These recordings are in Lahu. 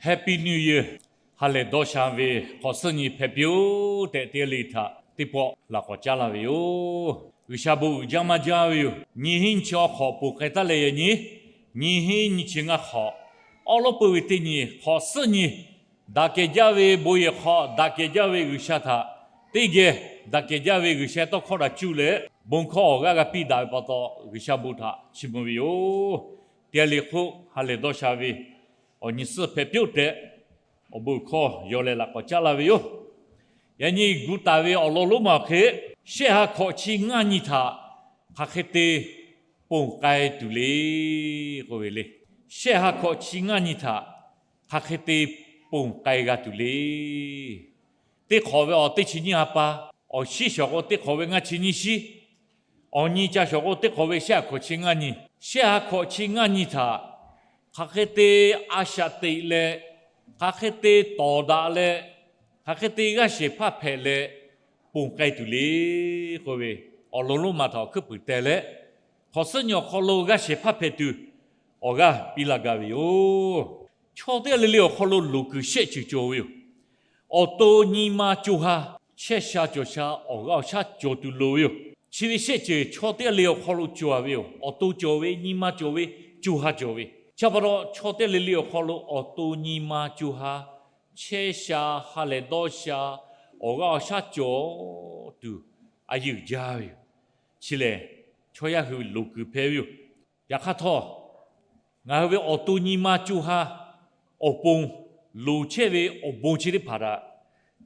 Happy New Year. Ha lehˬ dawˇ sha ve hk'awꞈ suhˉ nyi hpehꞈ piˇ-oˆ tehꞈ, teˇ g'aˇ le htaꞈ teˇ pawˆ laꞈ k'awꞈ caˉ laˇ ve yoˬ. G'uiˬsha bon uiˍ jaˇ maˇ jaˇ ve yoˬ. Nyi hiˉ nyi chi awˬ hk'awꞈ ponˬ k'ai taˉ leh yaꞈ nyi, nyi hiˉ nyi chi ngaˇ hk'awꞈ, awˉ lawˉ peuˬ ve teˇ nyi hk'awꞈ suhˉ nyi, daꞈ kehˬ jaˇ ve bon yehˬ hk'aw daꞈ kehˬ jaˇ ve G'uiˬsha htaꞈ teˇ geh, daꞈ kehˬ jaˇ ve G'uiˬsha tawˇ hkawˇ htaꞈ cuˇ leh, bon hkawˇ awˬ g'aˇ g'a piˇ daꞈ ve pa taw, G'uiˬsha bon htaꞈ chiˇ mvuh ve yoˬ. Teˇ g'aˇ le hk'oˆ ha lehˬ dawˇ sha ve awˬ nyi suhˉ hpehꞈ piˇ-oˆ tehꞈ, awˬ bon hkawˇ yaw leh laꞈ k'awꞈ caˉ laˇ ve yoˬ. Yaꞈ nyi gu taˍ ve awˬ lawn lonˉ ma awˬ hk'e, shehˆ ha hkawꞈ chi ngaˇ nyi htaꞈ hk'aˬ hk'e te ponˬ k'ai tuˬ le k'oˆ ve le. Shehˆ ha hkawꞈ chi ngaˇ nyi htaꞈ hk'aˬ hk'e te ponˬ k'ai g'a tuˬ le. Teˇ hk'awꞈ ve awˬ teˇ chi nyiˇ ha pa, awˬ shiˉ shawˍ k'o teˇ hk'awꞈ ve ngaˇ chi nyiˇ shiˉ, awˬ nyi ca shawˍ k'o teˇ hk'awꞈ ve shehˆ ha hkawꞈ chi ngaˇ nyi, shehˆ ha hkawꞈ chi ngaˇ nyi htaꞈ hk'aˬ hk'e te a shaꞈ teꞈ leh, hk'aˬ hk'e te tawˍ daꞈ leh, hk'aˬ hk'e te g'aˇ shehˍ hpaˇ hpehꞈ leh ponˬ k'ai tuˬ le k'oˆ ve awˬ lawn lonˉ ma htaꞈ awˬ hkuiˉ puiˍ teh leh, hk'awꞈ suhˉ nyi awˬ hk'aw lo g'aˇ shehˍ hpaˇ hpehꞈ tuˬ awˬ g'aˇ piˇ laˇ gaˇ ve yoˬ. Chaw teˇ g'aˇ le le awˬ hk'aw lo loˍ kuiˬ shehˆ ceuˬ cawˬ ve yoˬ. Awˬ to nyi ma co ha, chehˇ sha cawˬ sha awˬ g'aˇ awˬ shaˉ cawˬ tuˬ loˍ ve yoˬ. Chi ve shehˆ ceuˬ chaw teˇ g'aˇ le awˬ hk'aw lo cawˬ ve yoˬ. Awˬ to cawˬ ve, nyi ma cawˬ ve, co ha cawˬ ve. Chi pa taw chaw teˇ g'aˇ le le awˬ hk'aw lo awˬ to nyi ma co ha, chehˇ sha, ha lehˬ dawˇ sha, awˬ g'aˇ awˬ shaˉ cawˬ tuˬ a yeunˍ jaˇ ve yoˬ. Chi lehˬ, chaw yaˇ hui ve loˍ kuiˬ hpehꞈ ve yoˬ. Yaꞈ hk'aˇ htawˇ, ngaˬ hui ve awˬ to nyi ma co ha awˬ pon loˍ chehˇ ve awˬ bon chi teˇ hpaˍ htaꞈ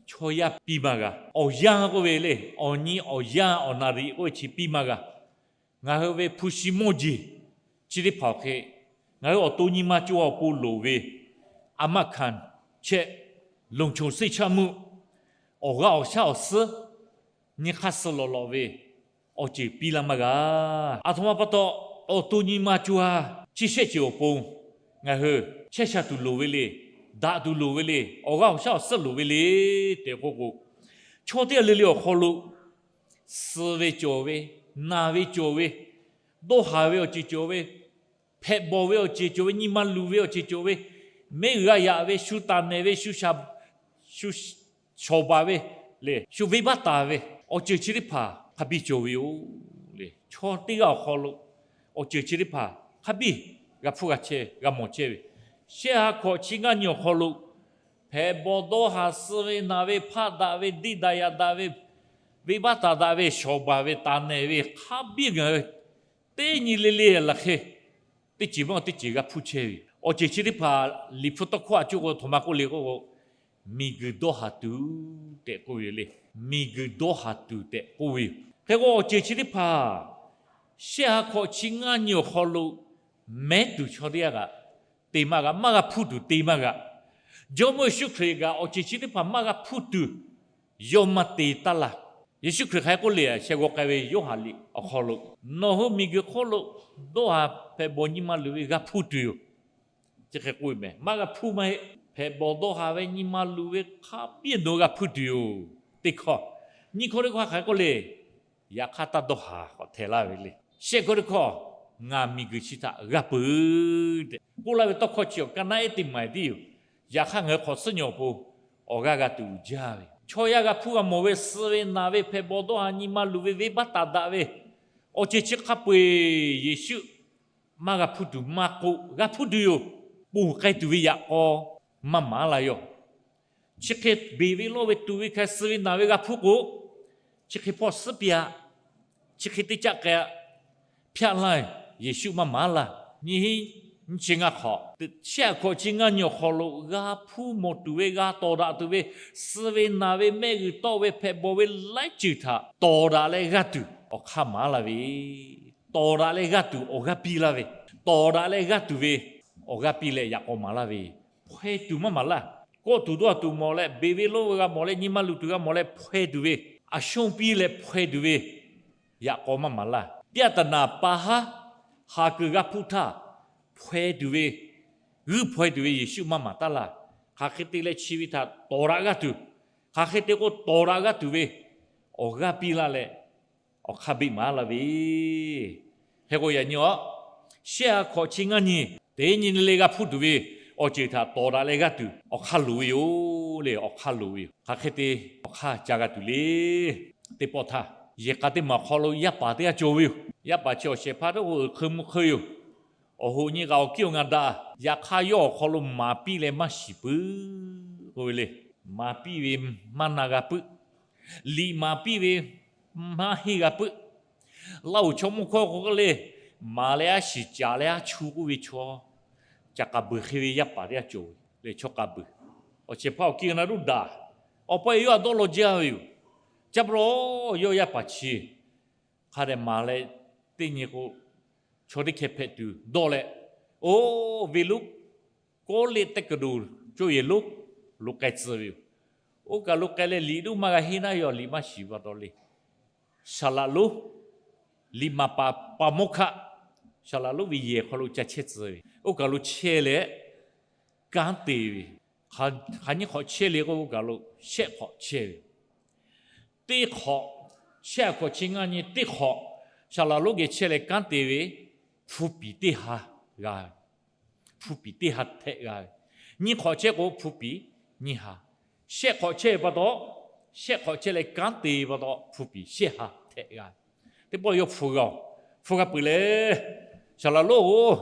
chaw yaˇ piˇ maˇ g'a. Awˬ yanˇ k'oˆ ve le, awˬ nyi awˬ yanˇ awˬ naˍ riˍ k'oˆ ve chi piˇ maˇ g'a. Ngaˬ hui ve hpu shi mawˇ jeˬ chi teˇ hpaˍ awˬ hk'e, ngaˬ hui awˬ to nyi ma co ha awˬ pon loˍ ve a maˆ hkanˍ chehˇ, loˍ choˬ seˇ chaˇ meuˆ, awˬ g'aˇ awˬ shaˉ awˬ suhˉ, nyi hk'aˇ suh lawꞈ lawꞈ ve awˬ ceuˬ piˇ laˇ maˇ g'a. Aˬ htoꞈ ma pa taw, awˬ to nyi ma co ha chi shehˆ ceuˬ awˬ pon ngaˬ hui chehˇ sha tuˬ loˍ ve le, daꞈ tuˬ loˍ ve le, awˬ g'aˇ awˬ shaˉ awˬ suhˉ loˍ ve le tehꞈ k'oˆ k'o, chaw teˇ g'aˇ le le awˬ hk'aw lo suh ve cawˬ ve, naˬ ve cawˬ ve, dawˇ haˍ ve awˬ ceuˬ cawˬ ve, hpehꞈ bawˬ ve awˬ ceuˬ cawˬ ve, nyi ma luˬ ve awˬ ceuˬ cawˬ ve, mehˆ g'uiˬ g'a yaꞈ ve, shu taˍ nehˬ ve, shu sha, shu shawˍ baˬ ve le, shu venˇbaˆ taˍ ve awˬ ceuˬ chi teˇ hpaˍ hk'a biˇ cawˬ ve yoˬ le. Chaw teˇ g'aˇ awˬ hk'aw lo awˬ ceuˬ chi teˇ hpaˍ hk'a biˇ g'a hpuˇ g'a chehˇ, g'a mawˬ chehˇ ve. Shehˆ ha hkawꞈ chi ngaˇ nyi awˬ hk'aw lo hpehꞈ bawˬ dawˇ haˍ, suh ve naˬ ve, hpaˆ daꞈ ve, diˇ daꞈ yaꞈ daꞈ ve, venˇbaˆ taˍ daꞈ ve, shawˍ baˬ ve, taˍ nehˬ ve, hk'a biˇ ngaˬ hui teˇ nyi le le laˬ hk'e teˇ ceuˬ maˇ teˇ ceuˬ g'a hpuˇ chehˇ ve. Awˬ ceuˬ chi teˇ hpaˍ Liꞈ hpu tawˇ hkawˇ a cuˇ k'o, htoꞈ ma k'oˆ le k'oˆ k'o, miˬguiˬ dawˇ haˍ tuˬ tehꞈ k'oˆ ve yoˬ le. Miˬguiˬ dawˇ haˍ tuˬ tehꞈ k'oˆ ve yoˬ. Hk'e k'o, awˬ ceuˬ chi teˇ hpaˍ shehˆ ha hkawꞈ chi ngaˇ nyi awˬ hk'aw lo mehˉ tuˬ chaw teˇ g'aˇ kaꞈ te maˇ g'a, maˇ g'a hpuˇ tuˬ te maˇ g'a. Jawˇmawˇ Yeˍsuˆ Hkriꞈ kaꞈ awˬ ceuˬ chi teˇ hpaˍ maˇ g'a hpuˇ tuˬ yawˇ maˇ te taˇ laˇ. Yeˍsuˆ Hkriꞈ hk'aˬ hk'e k'oˆ le, sheh g'aw k'ai ve Yoˇhanˬ liꞈ awˬ hk'aw lo, nawˬ hui miˬguiˬ hk'oˆ lo dawˇ haˍ hpehꞈ bawˬ nyi ma luˬ ve g'a hpuˇ tuˬ yoˬ. Chi hk'e k'oˆ ve meh, maˇ g'a hpuˇ maˇ heˆ. Hpehꞈ bawˬ dawˇ haˍ ve nyi ma luˬ ve hk'a biˇ nawˬ g'a hpuˇ tuˬ yoˬ. Teˇ hkawˇ. Nyiˇ hkawˇ teˇ hkawˇ hk'aˬ hk'e k'oˆ le, yaꞈ hk'aˇ taˇ dawˇ haˍ k'awꞈ htehꞈ laˇ ve le. Shehˆ hkawˇ teˇ hkawˇ, ngaˬ miˬguiˬ chi htaꞈ g'a peuˬ tehꞈ k'oˆ laˇ ve tawˇ hkawˇ chi awˬ ka naˉ ehˉ teˇ maˬ tiˉ yoˬ. Yaꞈ hk'aˇ ngaˬ hui hk'awꞈ suhˉ nyi awˬ pon awˬ g'aˇ g'a tuˬ uiˍ jaˇ ve, chaw yaˇ g'a hpuˇ g'a mawˬ ve, suh ve naˬ ve, hpehꞈ bawˬ dawˇ haˍ, nyi ma luˬ ve, venˇbaˆ taˍ daꞈ ve, awˬ ceuˬ chi hk'a peu-eˬ Yeˍsuˆ maˇ g'a hpuˇ tuˬ maˇ k'oˆ, g'a hpuˇ tuˬ yoˬ. Ponˬ k'ai tuˬ ve yaꞈ k'aw maˇ maˍ laˇ yoˬ. Chi hk'e beˬ ve lawˇ ve tuˬ ve hk'a suh ve naˬ ve g'a hpuˇ k'o, chi hk'e hpawˇ suhˉ piˇ-a, chi hk'e teˇ caˆ k'ai-a, hpyaˆ laˇ Yeˍsuˆ maˇ maˍ laˇ. Nyi hiˉ nyi chi ngaˇ hk'awꞈ, shehˆ hkawꞈ chi ngaˇ nyi awˬ hk'aw lo g'a hpuˇ mawˬ tuˬ ve, g'a tawˍ daꞈ tuˬ ve, suh ve naˬ ve, mehˆ g'uiˬ tawˆ ve, hpehꞈ bawˬ ve laiˉ ceuˬ htaꞈ tawˍ daꞈ leh g'aˇ tuˬ awˬ hk'aˇ maˍ laˇ ve, tawˍ daꞈ leh g'aˇ tuˬ awˬ g'aˇ piˇ laˇ ve, tawˍ daꞈ leh g'aˇ tuˬ ve awˬ g'aˇ piˇ leh yaꞈ k'aw maˍ laˇ ve, hpaweh tuˬ maˇ maˍ laˇ. Kawˆ tuˬ dawˇ tuˬ mawˬ leh, beˬ ve lawˇ ve g'a mawˬ leh, nyi ma luˬ tuˬ g'a mawˬ leh hpaweh tuˬ ve, a shonˇ piˇ leh hpaweh tuˬ ve yaꞈ k'aw maˇ maˍ laˇ. Pyaˆ taˍ naˍ pa haˉ ha kuiˬ g'a hpuˇ htaˇ, hpaweh tuˬ ve, g'uiˇ hpaweh tuˬ ve Yeˍsuˆ maˇ maˍ taˉ laˇ. Hk'aˬ hk'e te leh chi ve htaꞈ tawˍ daꞈ g'aˇ tuˬ, hk'aˬ hk'e te k'o tawˍ daꞈ g'aˇ tuˬ ve awˬ g'aˇ piˇ laˇ leh, awˬ hk'aˇ beˆ maˍ laˇ ve. Hk'e k'o yaꞈ nyi a, shehˆ ha hkawꞈ chi ngaˇ nyi teˇ nyi le le g'a hpuˇ tuˬ ve, awˬ ceuˬ htaꞈ tawˍ daꞈ leh g'aˇ tuˬ awˬ hk'aˇ loˍ ve yoˬ le. Awˬ hk'aˇ loˍ ve yoˬ. Hk'aˬ hk'e te awˬ hk'aˇ ca g'a tuˬ le. Teˇ pawˆ htaˇ, yehˬ k'a teˇ maˬ awˬ hk'aw lo yaˇ paˍ teˇ g'aˇ cawˬ ve yoˬ. Yaˇ paˍ chi awˬ shehˍ hpaˇ teˇ k'o uiˍ hk'eun mvuh hk'eun yoˬ. Awˬ hoꞈ nyi k'aꞈ awˬ kiˇ awˬ ngaˬ daꞈ. Yaꞈ hk'aˇ, yawˇ awˬ hk'aw lo maˍ piˇ leh maˇ shiˍ puiˉ k'oˆ ve le. Maˍ piˇ ve maˇ na g'a puiˉ. Liꞈ maˍ piˇ ve maˇ henˇ g'a puiˉ. Laˇ huˍ chaw mawˇ hkawˇ k'o le, maˍ leh a shiˍ, caˍ leh a chu k'oˆ ve chaw, caˍ k'aˍ beuˬ hk'e ve yaˇ paˍ teˇ g'aˇ cawˬ ve le. Chaw k'a beuˬ, awˬ shehˍ hpaˇ awˬ kiˇ awˬ na ruˇ daꞈ. Awˬ pa yawˇ htaꞈ dawˇ law jaˇ ve yoˬ. Chi pa taw, yawˇ yaˇ paˍ chi hk'a dehꞈ maˍ leh teˇ nyi k'o, chaw teˇ hkeh hpehꞈ tuˬ dawˇ leh, oˇ ve lonˉ kawˉ liˆ teˇ kaˬ doˬ cawˇ yehˬ lonˉ lo k'ai tcuh ve yoˬ. Oˇ kaˬ lo k'ai leh liꞈ duˇ maˇ g'a henˇ naˉ, yawˇ liꞈ maˇ shiˍ pa taw le. Saˍ laꞈ lonˉ, liꞈ maˍ paˍ paˍ mawˇ hkaˆ, saˍ laꞈ lonˉ ve yehˬ hk'aw lo ca chehˇ tcuh ve. Oˇ kaˬ lo chehˇ leh kanˉ te ve. Hk'aˬ nyiˇ hk'awꞈ chehˇ le k'o, oˇ kaˬ lo shehˆ hk'awꞈ chehˇ ve. Teˇ hk'awꞈ, shehˆ hk'awꞈ chi ngaˇ nyi teˇ hk'awꞈ, saˍ laꞈ lonˉ geh chehˇ leh kanˉ te ve, hpu piˍ teˇ ha g'a ve. Hpu piˍ teˇ ha htehꞈ g'a ve. Nyiˇ hk'awꞈ chehˇ k'o hpu piˍ nyiˇ ha. Shehˆ hk'awꞈ chehˇ ve pa taw, shehˆ hk'awꞈ chehˇ leh kanˉ te ve pa taw hpu piˍ shehˆ ha htehꞈ g'a ve. Teˇ pawˆ yawˇ hpu g'a-oˬ. Hpu g'a peuˬ leh, Saˍ laꞈ lonˉ-oˬ,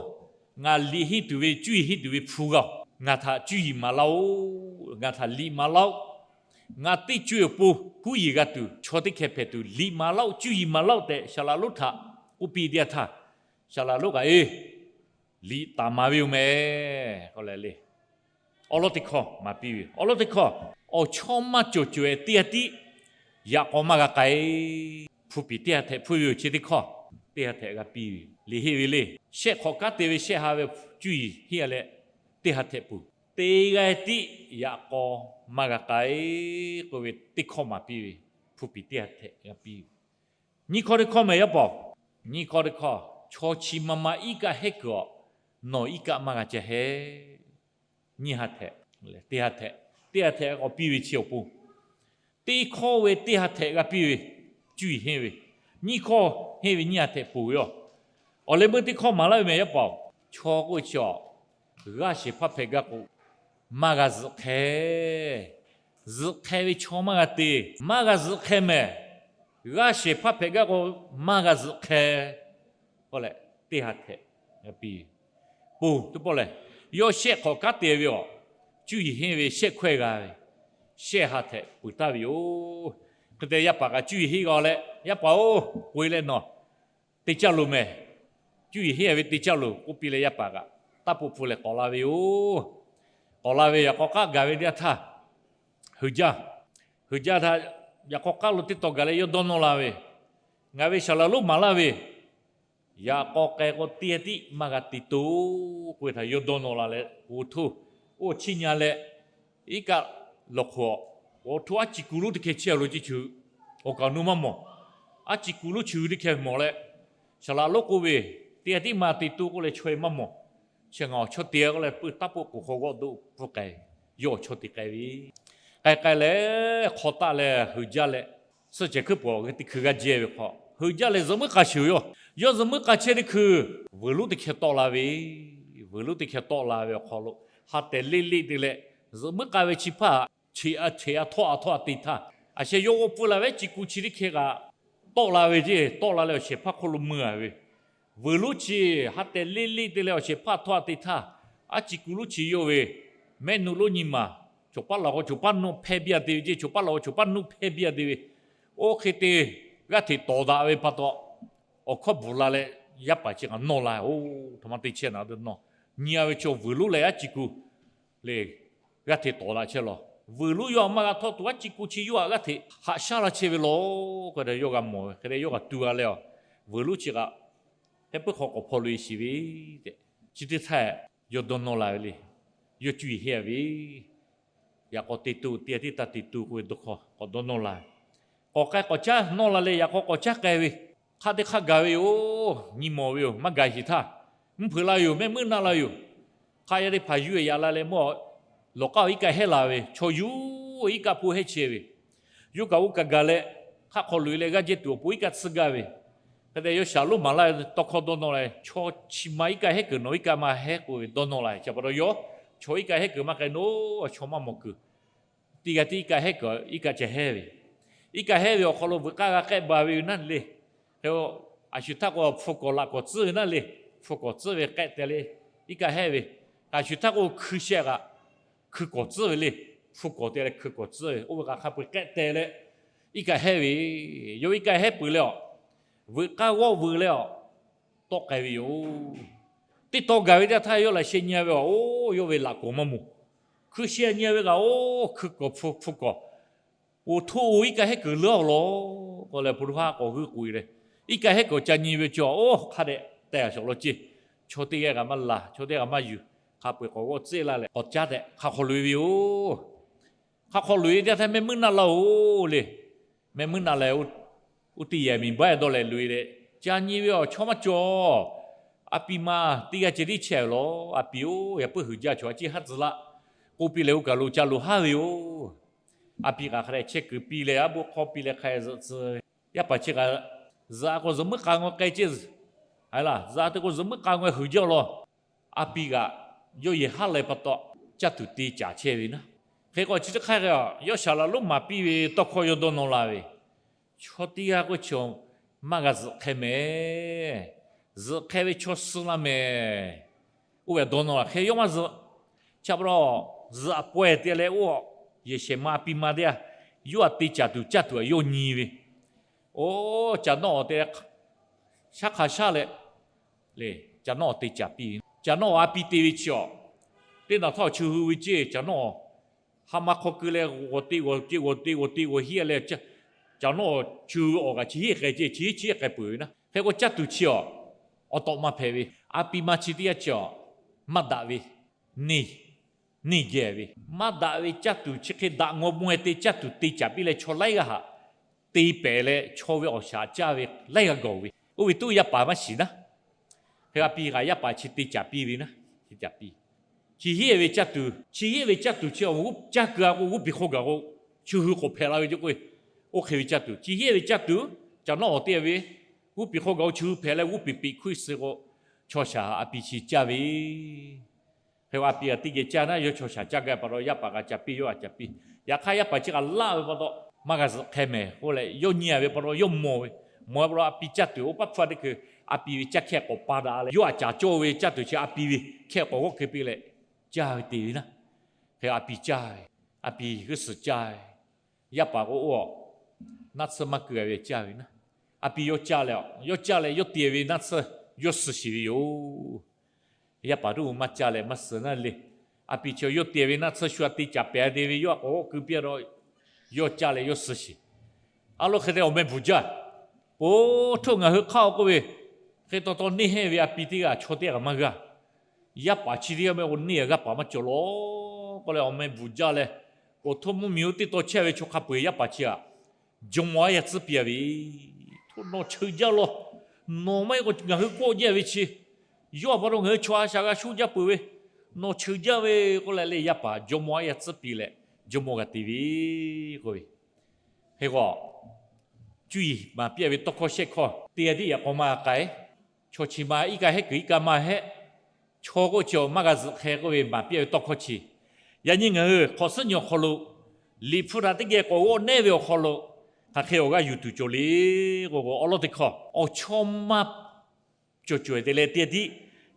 ngaˬ liꞈ henˇ tuˬ ve, cuˇ yiˍ henˇ tuˬ ve hpu g'a-oˬ. Ngaˬ htaꞈ cuˇ yiˍ maˍ laˇ-oˆ. Ngaˬ htaꞈ liꞈ maˍ laˇ-oˆ. Ngaˬ teˇ co awˬ pon huˉ yiˍ g'a tuˬ, chaw teˇ hkeh hpehꞈ tuˬ liꞈ maˍ laˇ-oˆ, cuˇ yiˍ maˍ laˇ-oˆ tehꞈ Saˍ laꞈ lonˉ htaꞈ k'oˆ piˇ teˇ yanˇ htaˇ, Saˍ laꞈ lonˉ kaꞈ, Eˬ, liꞈ taˍ maˍ ve yoˬ mehˍ k'oˆ leh le. Awˬ lawn teˇ hkawˇ maˍ piˇ ve, awˬ lawn teˇ hkawˇ, awˬ chawˇ maˇ cawˬ cawˬ-eh teˇ yanˇ tiˉ yaꞈ k'aw maˇ g'a k'ai. Hpu piˍ teˇ ha htehꞈ hpuˇ ve yoˬ. Chi teˇ hkawˇ teˇ ha htehꞈ g'a piˇ ve, liꞈ henˇ ve le. Shehˆ hk'awꞈ kanˉ te ve shehˆ ha ve cuˇ yiˍ henˇ leh teˇ ha htehꞈ peuˬ. Teˇ g'aˇ tiˉ yaꞈ k'aw maˇ g'a k'ai k'oˆ ve teˇ hkawˇ maˍ piˇ ve, hpu piˍ teˇ ha htehꞈ g'a piˇ ve. Nyiˇ hkawˇ teˇ hkawˇ mehˍ yaˇ paˍ-oˬ. Nyiˇ hkawˇ teˇ hkawˇ, chaw chi ma ma iˉ kaˆ hehˉ kuiˬ-awˬ, nawˬ iˉ kaˆ maˇ g'a ca hehˉ. Nyiˇ ha htehꞈ, teˇ ha htehꞈ, teˇ ha htehꞈ k'awꞈ piˇ ve chi awˬ pon, teˇ hkawˇ ve teˇ ha htehꞈ g'a piˇ ve, cuˇ yiˍ henˇ ve, nyiˇ hkawˇ henˇ ve nyiˇ ha htehꞈ peuˬ ve yoˬ. Awˬ leh meuˇ teˇ hkawˇ maˍ laˇ ve mehˍ yaˇ paˍ-oˬ. Chaw k'oˆ ve chi-awˬ, g'aˇ shehˍ hpaˇ hpehꞈ gaˇ k'o, maˇ g'a zuhꞈ hk'e. Zuhꞈ hk'e ve chaw maˇ g'a te. Maˇ g'a zuhꞈ hk'e mehˍ. G'aˇ shehˍ hpaˇ hpehꞈ gaˇ k'o, maˇ g'a zuhꞈ hk'e. K'oˆ leh, teˇ ha htehꞈ g'a piˇ ve. Pon teˇ pawˆ lehˬ, yawˇ shehˆ hk'awꞈ kanˉ te ve awˬ, cuˇ yiˍ henˇ ve shehˆ hkawehˇ g'a ve, shehˆ ha htehꞈ peuˬ taˍ ve yoˬ. Hk'e te yaˇ paˍ kaꞈ cuˇ yiˍ henˇ g'a leh, Yaˇ paˍ-oˬ, k'oꞈ-e leh nawˬ te caˇ loˬ mehˍ. Cuˇ yiˍ henˇ ve te caˇ loˬ k'oˆ piˇ leh, yaˇ paˍ kaꞈ taˇ poˆ pfuhˇ leh k'awꞈ la ve yoˬ. K'awꞈ la ve yaꞈ k'aw k'aˉ gaˬ ve teˇ yanˇ htaˇ, heuˬ jaˇ, heuˬ jaˇ htaꞈ yaꞈ k'aw k'aˉ lo teˇ taw gaˬ leh yawˇ dawˇ nawˇ la ve, Ngaˬ ve Saˍ laꞈ lonˉ maˍ laˇ ve, yaꞈ k'aw k'ai k'o teˇ yanˇ tiˉ maˇ g'a te to k'oˆ ve htaꞈ yawˇ dawˇ nawˇ la leh, g'awˬ hto oˇ chiˇ nyi leh, iˉ kaˆ lawˬ hk'oꞈ, g'awˬ hto aˉ ci kuˬ lonˉ teˇ hkeh chehˇ lo ceˇ ceuˬ, awˬ kaˍ awˬ nu maˇ mawˬ. Aˉ ci kuˬ lonˉ chi teˇ hkeh mawˬ leh, Saˍ laꞈ lonˉ k'oˆ ve, Teˇ yanˇ tiˉ maˇ te to k'oˆ leh, chaw e maˇ mawˬ. Chi ngaˬ awˬ chawˇ te k'oˆ leh, peuˬ taˇ poˆ k'oˍ hk'aw g'awˆ doˆ pfuhˇ k'ai ve, yawˇ awˬ chawˇ te k'ai ve. K'ai k'ai leh, hk'aw taˆ leh heuˬ jaˇ leh, suhˆ cehˬ hkuiˉ pawˍ g'uiˬ teˇ hkui g'aˇ jehˇ ve hk'aw, heuˬ jaˇ leh zuhꞈ muiˉ k'a sheuˍ ve yoˬ. Yawˇ zuhꞈ muiˉ k'a chehˇ teˇ hkui, vuiˬ lonˉ teˇ hkeh tawˆ la ve, vuiˬ lonˉ teˇ hkeh tawˆ la ve awˬ hk'aw lo, ha tehˬ leˆ leˆ te leh, zuhꞈ muiˉ k'a ve chi hpaˇ, cheꞈ a cheꞈ a htawˆ a htawˆ a te htaˇ, a sheh yawˇ g'awˆ pfuhˇ la ve aˉ ci kuˬ chi teˇ hkeh kaꞈ tawˆ la ve ceˇ. Tawˆ la leh awˬ shehˍ hpaˇ hk'oˆ lo mui a ve, vuiˬ lonˉ chi ha tehˬ leˆ leˆ te leh awˬ shehˍ hpaˇ htawˇ a te htaˇ, aˉ ci kuˬ lonˉ chi yawˇ ve mehˆ nuˆ lonˉ nyi maˬ, cawˬ paˉ laˬ k'o cawˬ paˉ nuˆ hpehˇ biˇ a te ve ceˇ. Cawˬ paˉ laˬ k'o cawˬ paˉ nuˆ hpehˇ biˇ a te ve. Oˇ hk'e te g'aˇ hteꞈ tawˍ daꞈ ve pa taw, awˬ hkawˇ bvuhˬ la leh, yaˇ paˍ chi kaꞈ nawˇ la, oˇ htoꞈ ma te chehˇ na te nawˇ, nyi a ve chaw vuiˬ lonˉ leh aˉ ci kuˬ le, g'aˇ hteꞈ tawˍ daꞈ chehˇ law. Vuiˬ lonˉ yawˇ htaꞈ maˇ g'a htawˇ tuˬ aˉ ci kuˬ chi yawˇ htaꞈ g'aˇ hteꞈ haꞈ shaˉ la chehˇ ve law k'oˆ ve yawˇ g'a mawˬ ve. Hk'e te yawˇ g'a tu g'a leh, vuiˬ lonˉ chi kaꞈ heh puiˉ hk'aw k'awꞈ hpaw loꞈ e shiˍ ve tehꞈ, chi teˇ htaˇ yawˇ dawˇ nawˇ la ve le. Yawˇ cuˇ yiˍ henˇ a ve, yaꞈ k'aw te to teˇ yanˇ tiˉ taˇ te to k'oˆ ve dawˇ hk'aw k'awꞈ dawˇ nawˇ la ve. K'awꞈ k'ai k'awꞈ caˉ nawˇ la leh yaꞈ k'aw k'awꞈ caˉ k'ai ve, hk'aˆ teˇ hk'aˆ gaˬ ve yoˬ. Nyi mawˬ ve yoˬ. Maˇ gaˬ sheˍ htaˇ, mvuhˇ hpeuꞈ la yoˬ, mehˆ meuˇ naˆ la yoˬ. Hk'aˆ yaˇ teˇ hpaˍ yuˇ e yaꞈ la leh mawˇ, lawˬ k'aˉ awˬ iˉ kaˆ hehˉ la ve, chaw yuˇ iˉ kaˆ hpu hehˉ chehˇ ve, yawˇ kaꞈ oˇ kaꞈ gaˬ leh, hk'aˆ hk'aw loꞈ e leh g'aˇ jehˇ tuˬ awˬ pon iˉ kaˆ tsuhˇ gaˇ ve. Hk'e te yawˇ shaˍ lonˉ maˍ laˇ ve tawˇ hkawˇ dawˇ nawˇ la, chaw chi ma iˉ kaˆ hehˉ kuiˬ nawˬ iˉ kaˆ maˇ hehˉ k'oˆ ve dawˇ nawˇ la. Chi pa taw yawˇ Chaw iˉ kaˆ hehˉ kuiˬ maˇ k'ai naˉ, chaw maˇ mawˬ kuiˬ. Teˇ g'aˇ tiˉ iˉ kaˆ hehˉ kuiˬ, iˉ kaˆ ca hehˉ ve. Iˉ kaˆ hehˉ ve awˬ hk'aw lo veuꞈ k'aˇ g'a k'ehˆ baˬ ve yoˬ naˉ le. Hk'e, a shu htaˇ k'o hpu kawˍ laꞈ kawˍ tcuhˉ ve naˉ le. Hpu kawˍ tcuhˉ ve k'ehˆ teh le, iˉ kaˆ hehˉ ve. A shu htaˇ k'o hkui shehˆ kaꞈ hkui kawˍ tcuhˉ ve le. Hpu kawˍ te leh hkui kawˍ tcuhˉ ve, oˇ ve kaꞈ hk'a peu-eˬ k'ehˆ teh leh, iˉ kaˆ hehˉ ve. Yawˇ iˉ kaˆ hehˉ peuˬ leh a, veuꞈ k'aˇ g'awˇ veuꞈ leh a, tawˆ k'ai ve yoˬ. Teˇ taw gaˬ ve teˇ htaˇ yawˇ laꞈ sheh nyi-a ve a, oˇ yawˇ ve laꞈ kawˍ maˇ moˬ. Hkui shehˆ nyi-a ve kaꞈ, oˇ hkui kawˍ hpu kawˍ, oˬ htoˆ-oˬ, iˉ kaˆ hehˉ kuiˬ leuˉ-a lawˬ k'oˆ leh, hpu htoˆ haˉ k'awꞈ g'euˆ k'oꞈ-e leh, iˉ kaˆ hehˉ kuiˬ ca nyi ve chi a, oˇ hk'a dehꞈ teh-a shawˍ law ceˇ. Chaw teˇ g'aˇ kaꞈ maˇ laˬ, chaw teˇ g'aˇ kaꞈ maˇ yuˬ, hk'a peu-eˬ k'awꞈ g'awˇ tcuhˉ laˇ leh k'awꞈ caˉ tehꞈ hk'a hk'aw loꞈ-e ve yoˬ. Hk'a hk'aw loꞈ-e teˇ htaˇ mehˆ muiˉ naˆ laˇ-oˬ le. Mehˆ muiˉ naˆ leh, oˇ teˇ yehˬ miˬ baˆ-e dawˇ leh loꞈ-e leh, ca nyi ve awˬ chawˇ maˇ cawˬ. A pi ma teˇ g'aˇ ceh tiˉ chehˇ-a ve lawˬ. A pi-oˬ, yaꞈ puiˉ huiˍ jaˇ chaw a ciˉ haˉ tcuh laˇ k'oˆ piˇ leh, oˇ kaˬ lo ca loꞈ haˉ ve yoˬ. A pi kaꞈ hk'a dehꞈ chehˇ kuiˬ piˇ leh, a bon hk'aw piˇ leh hk'a zuhꞈ tcuh. Yaˇ paˍ chi kaꞈ zuhꞈ-a k'o zuhꞈ muiˉ k'a ngaweh k'ai ceˇ. Zuhꞈ-a te k'o zuhꞈ muiˉ k'a ngaweh huiˍ jaˇ lawˬ. A pi kaꞈ yawˇ yehˬ haˉ leh pa taw, caˇ tuˬ te caˍ chehˇ ve naˉ. Hk'e k'o chi teˇ hk'aˇ hk'e a, yawˇ shaˍ laꞈ lonˉ maˍ piˇ ve tawˇ hkawˇ yawˇ dawˇ nawˇ la ve, chaw teˇ g'aˇ k'oˆ chi, maˇ g'a zuhꞈ hk'e mehˍ. Zuhꞈ hk'e ve chaw suh laˇ mehˍ. Oˇ ve dawˇ nawˇ la hk'e yawˇ maˇ zuhꞈ. Chi pa taw, zuhꞈ-a pawehˇ te leh oˇ, yehˬ shehˍ ma a pi ma teˇ g'aˇ, yawˇ htaꞈ te caˍ tuˬ caˇ tuˬ a yawˇ nyi ve. Oˇ, caˬ nawˇ awˬ te leh, shaˉ hk'a shaˉ leh, le, caˬ nawˇ awˬ te caˍ piˇ ve. Caˬ nawˇ awˬ a pi te ve chi a, teˇ naˬ htawˇ chi hui ve ceˇ. Caˬ nawˇ awˬ ha ma hk'aw keu leh g'awˬ te g'awˬ ce g'awˬ te g'awˬ te g'awˬ hiˉ leh, caˬ nawˇ awˬ chi hui awˬ kaꞈ chi hiˉ k'ai ce, chi hiˉ chi hiˉ k'ai peuˬ ve naˉ. Hk'e k'o caˇ tuˬ chi a, awˬ tawꞈ maˇ hpehꞈ ve. A pi ma chi teˇ g'aˇ chi a, maˇ daꞈ ve, neˇ neˇ geh ve, maˇ daꞈ ve caˇ tuˬ chi hk'e daꞈ ngaw maweh te caˇ tuˬ te caˍ piˇ leh chaw laiˉ g'aˇ htaꞈ te pehˍ leh chaw ve awˬ shaˍ caˇ ve laiˉ g'aˇ gawˬ ve. Oˇ ve tuˉ yaˇ paˍ maˇ shiˍ naˉ. Hk'e a pi kaꞈ yaˇ paˍ chi te caˍ piˇ ve naˉ. Chi hiˉ ve caˇ tuˬ, chi hiˉ ve caˇ tuˬ chi a, caˇ keu-a k'o g'uˇ piˬ hk'aw gaˬ k'o, chi hui k'awꞈ hpehꞈ la ve ce k'o, oˇ hk'e ve caˇ tuˬ, chi hiˉ ve caˇ tuˬ, caˬ nawˇ awˬ te ve, g'uˇ piˬ hk'aw gaˬ k'o chi hui hpehꞈ leh g'uˇ piˬ peꞈ hkuˇ suh k'o, chaw shaˍ a pi chi caˇ ve. Hk'e a pi kaꞈ teˇ geh caˇ naˉ, yawˇ chaw shaˍ caˇ gaˇ ve pa taw yaˇ paˍ kaꞈ ca piˇ, yawˇ kaꞈ ca piˇ. Yaꞈ hk'aˇ yaˇ paˍ chi kaꞈ laˇ ve pa taw, maˇ g'a zuhꞈ hk'e mehˍ k'oˆ leh yawˇ nyi-a ve pa taw yawˇ mawˬ ve. Mawˬ ve pa taw a pi caˇ tuˬ oˇ paˇ hpfuhˇ teˇ hkui, a pi ve caˇ hkehˇ k'awꞈ pa daꞈ leh yawˇ htaꞈ caˍ cawˇ ve caˇ tuˬ chi a pi ve hkehˇ k'awꞈ g'awˇ hk'e piˇ leh, caˇ ve te ve naˉ. Hk'e a pi caˇ ve, a pi g'uˇ suhˍ caˇ ve, yaˇ paˍ k'o oˇ a, naˆ tsuhˇ maˇ keu-a ve caˇ ve naˉ. A pi yawˇ caˇ leh, yawˇ caˇ leh yawˇ te ve naˆ tsuhˇ yawˇ suh shiˍ ve yoˬ. Yaˇ paˍ tuˉ maˇ caˇ leh maˇ suh naˉ le. A pi chi yawˇ te ve naˆ tsuhˇ shu a te caˍ pehˍ te ve yawˇ a k'awꞈ g'awˇ keu piˇ-a taw, yawˇ caˇ leh yawˇ suh shiˍ. A lo hk'e te awˬ meh bvuhˬ jaˇ. Po htoˆ ngaˬ hui hk'aˇ-oˬ k'oˆ ve, hk'e taw taw neˇ hehˇ ve a pi teˇ g'aˇ chaw teˇ g'aˇ maˇ g'aˇ. Yaˇ paˍ chi teˇ g'aˇ meh k'o neˇ g'aˇ paˍ maˇ cawˬ lawˬ k'oˆ leh awˬ meh bvuhˬ jaˇ leh, awˬ htoˇ mvuhˇmiˬ oˇ teˇ taw chehˇ ve chaw hk'a peu-eˬ yaˇ paˍ chi htaꞈ jawˇmawˇ-a yaˇ tcuhˉ piˇ-a ve, Htoꞈ nawˬ cheu jaˇ lawˬ. Nawˬ maˇ heˆ k'o ngaˬ hui kawˆ jaˇ ve chi, yawˇ a pa taw ngaˬ hui chaw a shaꞈ g'a shuˉ jaˇ peuˬ ve, nawˬ cheu jaˇ ve k'oˆ leh leh yaˇ paˍ jawˇmawˇ-a yaˇ tcuhˉ piˇ leh jawˇmawˇ g'a te ve k'oˆ ve. Hk'e k'o, cuˇ yiˍ maˍ piˇ-a ve tawˇ hkawˇ shehˆ hkawˇ teˇ g'aˇ tiˉ yaꞈ k'aw maˇ g'a k'ai. Chaw chi ma iˉ kaˆ hehˉ kuiˬ iˉ kaˆ maˇ hehˉ. Chaw k'oˆ chi awˬ maˇ g'a zuhꞈ hk'e k'oˆ ve maˍ piˇ-a ve tawˇ hkawˇ chi, yaꞈ nyi ngaˬ hui hk'awꞈ suhˉ nyi awˬ hk'aw lo, Liꞈ hpu htaꞈ teˇ geh k'awꞈ g'awˇ nehˉ ve awˬ hk'aw lo, hk'aˬ hk'e awˬ g'aˇ yuˬ tuˬ cawˬ le k'o k'o, awˬ lawn teˇ hkawˇ awˬ chawˇ maˇ cawˬ cawˬ-e te leh teˇ g'aˇ tiˉ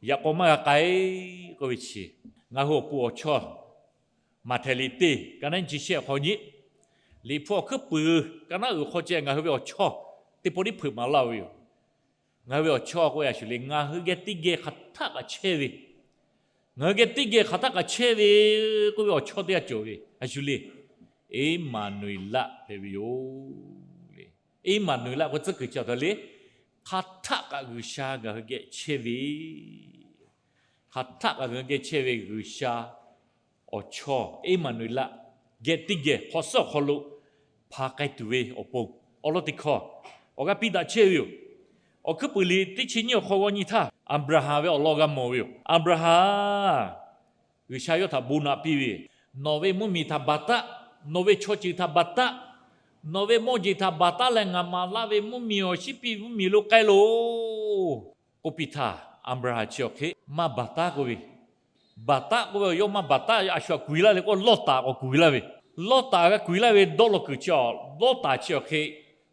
yaꞈ k'aw maˇ g'a k'ai k'oˆ ve chi, ngaˬ hui awˬ pon awˬ chawˇ Maꞈhtehˍ liꞈ teˇ ka naˉ nyi chi shehˆ awˬ hk'aw nyi, Liꞈ hpu awˬ hkuiˉ puiˍ ka naˉ uiˍ hk'aw ceh ngaˬ hui ve awˬ chawˇ teˇ pawˆ tiˉ hpeuꞈ maˍ laˇ ve yoˬ. Ngaˬ hui ve awˬ chawˇ k'oˆ ve a shu le, ngaˬ hui geh teˇ geh hk'aˬ htaˆ kaꞈ chehˇ ve, ngaˬ hui geh teˇ geh hk'aˬ htaˆ kaꞈ chehˇ ve k'oˆ ve awˬ chawˇ teˇ g'aˇ cawˬ ve a shu le, Eˉmaˍnuˍeˍlaˆ hpehꞈ ve yoˬ le. Eˉmaˍnuˍeˍlaˆ k'oˆ tcuhˉ kuiˬ chi a htoꞈ le, hk'aˬ htaˆ kaꞈ G'uiˬsha ngaˬ hui geh chehˇ ve, hk'aˬ htaˆ kaꞈ ngaˬ hui geh chehˇ ve G'uiˬsha awˬ chawˇ Eˉmaˍnuˍeˍlaˆ geh teˇ geh hk'awꞈ suhˉ awˬ hk'aw lo hpanˍ k'ai tuˬ ve awˬ pon, awˬ lawn teˇ hkawˇ awˬ g'aˇ piˇ daꞈ chehˇ ve yoˬ. Awˬ hkuiˉ puiˍ liꞈ teˇ chi nyiˇ awˬ hk'aw g'aw nyi htaˇ, Aˍbraˍhanˍ ve awˬ lawn g'a mawˬ ve yoˬ. Aˍbraˍhanˍ, G'uiˬsha yawˇ htaꞈ bon naꞈ piˇ ve, Nawˬ ve mvuhˇmiˬ htaꞈ baˬ taˉ, nawˬ ve chaw ceuˬ htaꞈ baˬ taˉ, nawˬ ve mawˇ jeˬ htaꞈ baˬ taˉ leh ngaˬ maˍ laˇ ve mvuhˇmiˬ awˬ shiˉ piˇ mvuhˇmiˬ lo k'ai loˬ k'oˆ piˇ htaˇ, Aˍbraˍhanˍ chi awˬ hk'e maˇ baˬ taˉ k'oˆ ve, Baˍtaˆ k'oˆ ve yawˇ maˇ baˍtaˆ, a shu htaꞈ kuˬ e laˇ le k'o, Lawˇtaˍ k'awꞈ kuˬ e laˇ ve. Lawˇtaˍ g'a kuˬ e laˇ ve dawˇ law kuiˬ chi a, Lawˇtaˍ chi awˬ hk'e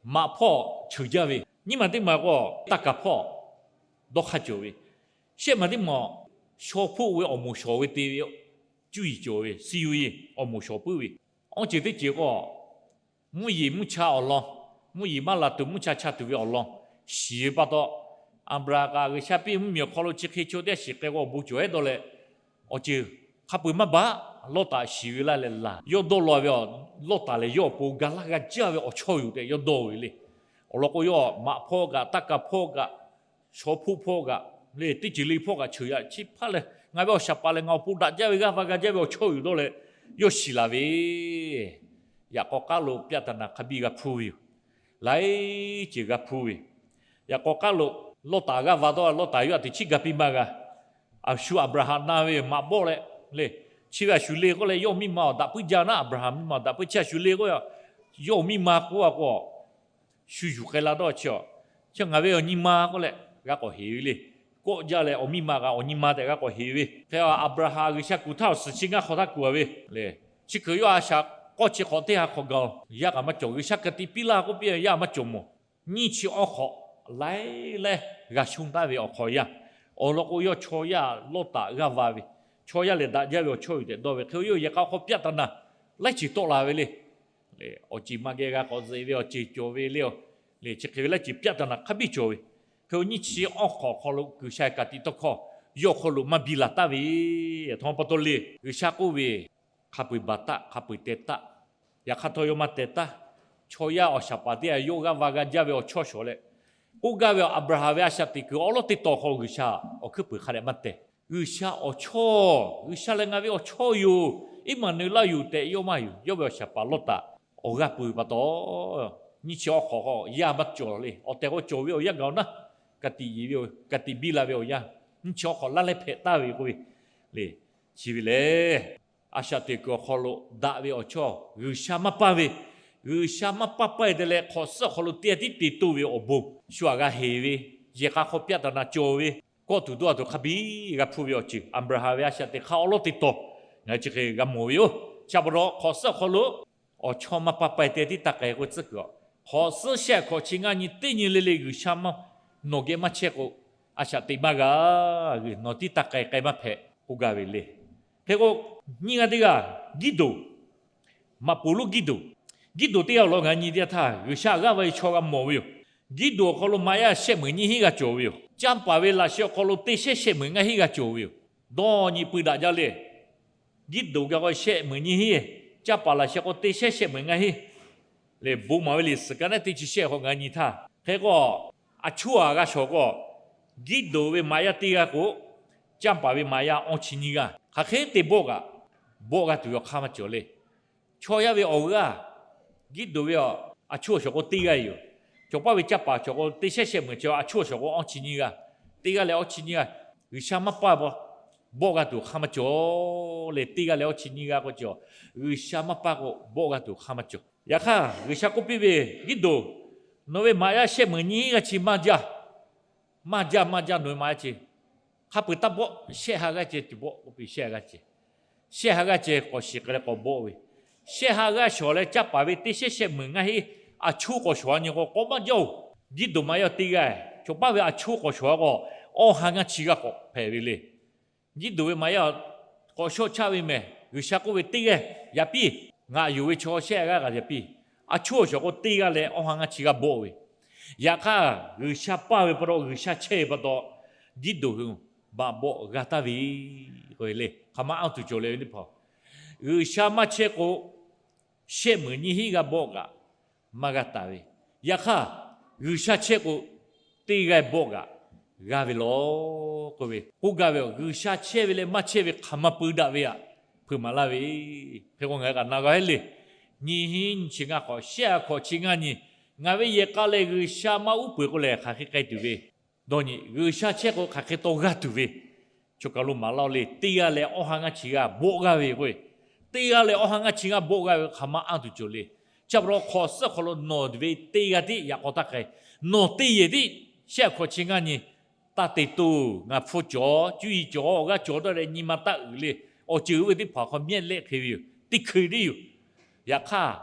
maꞈ hpawˇ cheuˬ jaˇ ve. Nyiˇ maˬ teˇ maˬ k'o, taˇ kaˍ hpawˇ dawˇ hk'aˇ cawˬ ve. Shehˆ maˬ teˇ maˬ, shaw hpoˆ ve awˬ moˍ shawˍ ve te ve cuˇ yiˍ cawˬ ve, suh yuˬ e awˬ moˍ shawˍ puiˉ ve. Awˇ ceuˬ teˇ ceuˬ k'o, mvuhˇ yeˬ mvuhˇ cha awˬ lawn, mvuhˇ yeˬ maˇ la tuˬ mvuhˇ cha cha tuˬ ve awˬ lawn shiˍ ve pa taw, Aˍbraˍhanˍ kaꞈ G'uiˬsha piˇ mvuhˇmiˬ awˬ hk'aw lo chi hk'e chaw teˇ g'aˇ shiˍ k'ai k'o awˬ bon cawˬ hehˉ dawˇ leh, awˬ ceuˬ hk'a peu-eˬ maˇ baˬ. Lawˇtaˍ shiˍ ve laˇ leh laˬ, yawˇ dawˇ law ve a, Lawˇtaˍ lehˬ yawˇ awˬ pon ga laˇ g'a jaˇ ve awˬ chawˇ yoˬ tehꞈ yawˇ dawˇ ve le. Awˬ lawn k'o, yawˇ maꞈ hpawˇ kaꞈ, taˇ kaˍ hpawˇ kaꞈ, shaw hpoˆ hpawˇ kaꞈ le, teˇ ceuˬ le hpawˇ kaꞈ cheuˬ yaꞈ chi hpaˇ leh, ngaˬ ve awˬ shaˍ paˍ lehˬ ngaˬ awˬ pon daꞈ jaˇ ve, g'aˇ va ga jaˇ ve awˬ chawˇ yoˬ dawˇ leh yawˇ shiˍ laˬ ve. Yaꞈ k'aw k'aˉ lo ပြဿနာ hk'a biˇ g'a hpuˇ ve yoˬ. Laiˉ ceuˬ g'a hpuˇ ve. Yaꞈ k'aw k'aˉ lo Lawˇtaˍ g'aˇ va dawˇ, Lawˇtaˍ yawˇ htaꞈ teꞈ chiˉ ga piˇ maˇ g'a. A shu Aˍbraˍhanˍ na ve maꞈ bawˆ leh le, chi ve a shu le k'oˆ leh yawˇ miˇ ma awˬ daꞈ puiˉ jaˇ naˉ, Aˍbraˍhanˍ miˇ ma awˬ daꞈ puiˉ, chi a shu le k'oˆ, yawˇ miˇ ma k'oˆ a k'o, shu yuˬ k'ai la dawˇ chi a, chi ngaˬ ve awˬ nyi ma k'oˆ leh g'a k'awꞈ heˍ ve le. Kawˆ jaˇ leh awˬ miˇ ma kaꞈ awˬ nyi ma tehꞈ g'a k'awꞈ heˍ ve. Hk'e Aˍbraˍhanˍ G'uiˬsha kuˬ htaˇ awˬ suhˍ chi ngaˇ hk'aw htaˇ kuˬ a ve le. Chi hk'e yawˇ a shaꞈ k'awˇ chi hk'awꞈ teˇ ha hk'awꞈ gaˬ-oˬ, yaˇ kaꞈ maˇ cawˬ. G'uiˬsha ka tiꞈ piˇ laˇ k'oˆ piˇ, yaˇ maˇ cawˬ mawˬ. Nyiˇ chi awˇ hk'awꞈ laiˉ laiˉ g'a shonˇ taˍ ve awˬ hk'awꞈ yaˇ. Awˬ lawn k'o, yawˇ chaw yaˇ Lawˇtaˍ g'aˇ va ve, chaw yaˇ lehˬ daꞈ jaˇ ve awˬ chawˇ yoˬ tehꞈ dawˇ ve. Hk'e yawˇ yaꞈ k'a hk'aw ပြဿနာ laiˉ ceuˬ tawˆ la ve le. Awˬ ceuˬ maˇ geh g'a k'awꞈ zeꞈ ve awˬ ceuˬ cawˬ ve le. Chi hk'e ve laiˉ ceuˬ ပြဿနာ hk'a biˇ cawˬ ve. Hk'e nyiˇ chi awˇ hk'awꞈ hk'aw lo G'uiˬsha ka tiꞈ tawˇ hkawˇ yawˇ hk'aw lo maˇ biˇ laˬ taˍ ve. Htaꞈ ma pa taw le, G'uiˬsha k'oˆ ve, hk'a peu-eˬ baˬ taˆ, hk'a peu-eˬ teh taˆ. Yaꞈ hk'aˇ htawˇ yawˇ maˇ teh taˇ. Chaw yaˇ awˬ shaˍ paˍ teˇ g'aˇ yawˇ g'aˇ va g'a jaˇ ve awˬ chawˇ shawˍ leh, k'oˆ gaˇ ve Aˍbraˍhanˍ ve a shaꞈ teꞈ kuiˬ awˉ lawˉ teˇ taw hk'aw G'uiˬsha awˬ hkuiˉ puiˍ hk'a dehꞈ maˇ teh. G'uiˬsha awˬ chawˇ, G'uiˬsha lehˬ ngaˬ ve awˬ chawˇ yoˬ, Eˇmaˍnuˍlaˆ yoˬ tehꞈ yawˇ maˇ yuˬ. Yawˇ ve awˬ shaˍ paˍ Lawˇtaˍ awˬ g'aˇ peu-eˬ pa taw, nyiˇ chi awˬ hk'awꞈ k'o yaˇ maˇ cawˬ le. Awˬ tehˬ k'o cawˬ ve awˬ yanˇ gaˬ-oˬ naˉ, ka tiꞈ yeˬ ve, ka tiꞈ biˇ la ve awˬ yanˇ, nyiˇ chi awˬ hk'awꞈ laˇ leh hpehꞈ taˍ ve k'oˆ ve le. Chi ve lehˬ, a shaꞈ teꞈ kuiˬ awˬ hk'aw lo daꞈ ve awˬ chawˇ G'uiˬsha maˇ paˇ ve, G'uiˬsha maˇ paˇ paˇ-e te leh hk'awꞈ suhˉ awˬ hk'aw lo teˇ g'aˇ tiˉ te toˇ ve awˬ bon shu aꞈ g'a heˍ ve, yehˬ k'a hk'aw ပြဿနာ cawˬ ve, kawˆ tuˬ dawˇ tuˬ hk'a biˇ g'a hpuˇ ve awˬ ceuˬ Aˍbraˍhanˍ ve a shaꞈ teꞈ hk'aˇ awˉ lawˉ teˇ taw ngaˬ hui chi hk'e g'a mawˬ ve yoˬ. Chi pa taw hk'awꞈ suhˉ awˬ hk'aw lo awˬ chawˇ maˇ paˇ paˇ-e te tiˉ taˇ k'ai k'oˆ tcuhˉ kuiˬ a, hk'awꞈ suhˉ shehˆ hk'awꞈ chi ngaˇ nyi teˇ nyi le le G'uiˬsha maˇ, nawˬ geh maˇ chehˇ k'o, a shaꞈ teꞈ maˇ g'a. G'uiˬ nawˬ tiˉ taˇ k'ai, k'ai maˇ hpehꞈ k'oˆ gaˇ ve le. Hk'e k'o, nyiˇ g'aˇ teˇ g'aˇ Giˇdoˍ, maꞈ poˍ lonˉ Giˇdoˍ. Giˇdoˍ teˇ g'aˇ awˬ lawn ngaˬ hui nyi teˇ yanˇ htaˇ G'uiˬsha g'aˇ va e chaw g'a mawˬ ve yoˬ. Giˇdoˍ awˬ hk'aw lo maꞈ yaˇ shehˆ meunˍ nyiˇ hinˉ g'a cawˬ ve yoˬ. Canˇ paˍ ve laꞈ sheh awˬ hk'aw lo teˇ shehˉ shehˆ meunˍ ngaˇ hinˉ g'a cawˬ ve yoˬ. Dawˇ nyi pui daꞈ jaˇ le. Giˇdoˍ g'a k'o shehˆ meunˍ nyiˇ hinˉ, canˇ paˍ laꞈ sheh k'o teˇ shehˉ shehˆ meunˍ ngaˇ hinˉ. Lehˬ bon maˍ ve liꞈ suhˍ ka naˉ teˇ chi shehˆ hk'awꞈ ngaˬ hui nyi htaˇ, hk'e k'o, a chuˇ aꞈ g'a shawˍ k'o, Giˇdoˍ ve maꞈ yaˇ teˇ g'aˇ k'o, canˇ paˍ ve maꞈ yaˇ awˇ chi nyiˇ g'aˇ hk'aˬ hk'e te bawˆ kaꞈ, bawˆ g'a tuˬ ve awˬ hk'aˇ maˇ cawˬ le. Chaw yaˇ ve awˬ g'aˇ, Giˇdoˍ ve a, a chuˇ awˬ shawˍ k'o teˇ g'aˇ yoˬ. Cawˬ paˇ ve canˇ paˍ cawˬ k'o teˇ shehˉ shehˆ meunˍ cawˬ, a chuˇ awˬ shawˍ k'o awˇ chi nyiˇ g'aˇ, teˇ g'aˇ leh awˇ chi nyiˇ g'aˇ. G'uiˬsha maˇ paˇ, bawˆ g'a tuˬ awˬ hk'aˇ maˇ cawˬ le. Teˇ g'aˇ leh awˇ chi nyiˇ g'aˇ k'oˆ cawˬ, G'uiˬsha maˇ paˇ k'o bawˆ g'a tuˬ awˬ hk'aˇ maˇ cawˬ. Yaꞈ hk'aˇ G'uiˬsha k'oˆ piˇ ve, Giˇdoˍ, nawˬ ve maꞈ yaˇ shehˆ meunˍ nyiˇ hinˉ g'aˇ chi maˇ jaˇ. Maˇ jaˇ, maˇ jaˇ, nawˬ ve maꞈ yaˇ chi hk'a peu-eˬ taˇ bawˆ. Shehˆ ha g'aˇ ceh bawˆ k'oˆ piˇ, shehˆ ha g'aˇ ceh, shehˆ ha g'aˇ ceh k'awꞈ shiˍ k'ai leh k'awꞈ bawˆ ve, shehˆ ha g'aˇ shawˍ leh canˇ paˍ ve teˇ shehˉ shehˆ meunˍ ngaˇ hinˉ, a chuˇ k'awꞈ shawˍ a nyi k'o k'awꞈ maˇ jaˇ-oˬ. Giˇdoˍ maꞈ yaˇ teˇ g'aˇ, cawˬ paˇ ve a chuˇ k'awꞈ shawˍ a k'o, awˇ ha ngaˇ chi g'aˇ k'awꞈ hpehꞈ ve le. Giˇdoˍ ve maꞈ yaˇ k'awꞈ shawˆ chaˇ ve mehˬ, G'uiˬsha k'oˆ ve teˇ g'aˇ yaꞈ piˇ, ngaˬ yonˍ ve chaw shehˆ g'aˇ kaꞈ yaꞈ piˇ, a chuˇ awˬ shawˍ k'o teˇ g'aˇ leh awˇ ha ngaˇ chi g'aˇ bawˆ ve. Yaꞈ hk'aˇ G'uiˬsha paˇ ve pa taw, G'uiˬsha chehˇ ve pa taw, Giˇdoˍ hui maꞈ bawˆ g'a taˍ ve k'o le. Hk'aˬ ma anˇ tuˬ cawˬ le ve teˇ hpaˍ, G'uiˬsha maˇ chehˇ k'o, shehˆ meunˍ nyiˇ hinˉ g'aˇ bawˆ kaꞈ maˇ g'a taˍ ve. Yaꞈ hk'aˇ, G'uiˬsha chehˇ k'o, teˇ g'aˇ bawˆ kaꞈ g'a ve law k'oˆ ve, k'oˆ gaˇ ve a, G'uiˬsha chehˇ ve leh maˇ chehˇ ve hk'aˬ ma pui daꞈ ve aꞈ hpeuꞈ maˍ laˇ ve. Hk'e k'o ngaˬ hui kaꞈ na g'a heˆ le. Nyiˇ hinˉ nyiˇ chi ngaˇ hk'awꞈ, shehˆ ha hk'awꞈ chi ngaˇ nyi, ngaˬ ve yehˬ k'a lehˬ G'uiˬsha maˇ uˉ peunˍ k'o lehˬ hk'aˬ hk'e k'ai tuˬ ve. Dawˇ nyi, G'uiˬsha chehˇ k'o hk'aˬ hk'e taw g'a tuˬ ve. Chaw kaˬ lo maˍ laˇ le, teˇ g'aˇ leh awˇ ha ngaˇ chi g'aˇ bawˆ g'a ve k'o, teˇ g'aˇ leh awˇ ha ngaˇ chi g'aˇ bawˆ g'a ve hk'aˬ ma anˇ tuˬ cawˬ le. Chi pa taw hk'awꞈ suhˉ hk'aw lo nawˬ ve teˇ g'aˇ tiˉ yaꞈ k'aw taˇ k'ai. Nawˬ teˇ yehˬ tiˉ shehˆ hk'awꞈ chi ngaˇ nyi Taˇ te toˇ, ngaˬ hpu cawˬ, cuˇ yiˍ cawˬ, awˬ g'aˇ cawˬ dawˇ leh nyi ma taˇ uiˍ le. Awˬ ceuˬ oˇ ve teˇ hpaˍ hk'aw mehˆ lehˆ hk'e ve yoˬ. Teˇ hkui tiˉ yoˬ. Yaꞈ hk'aˇ,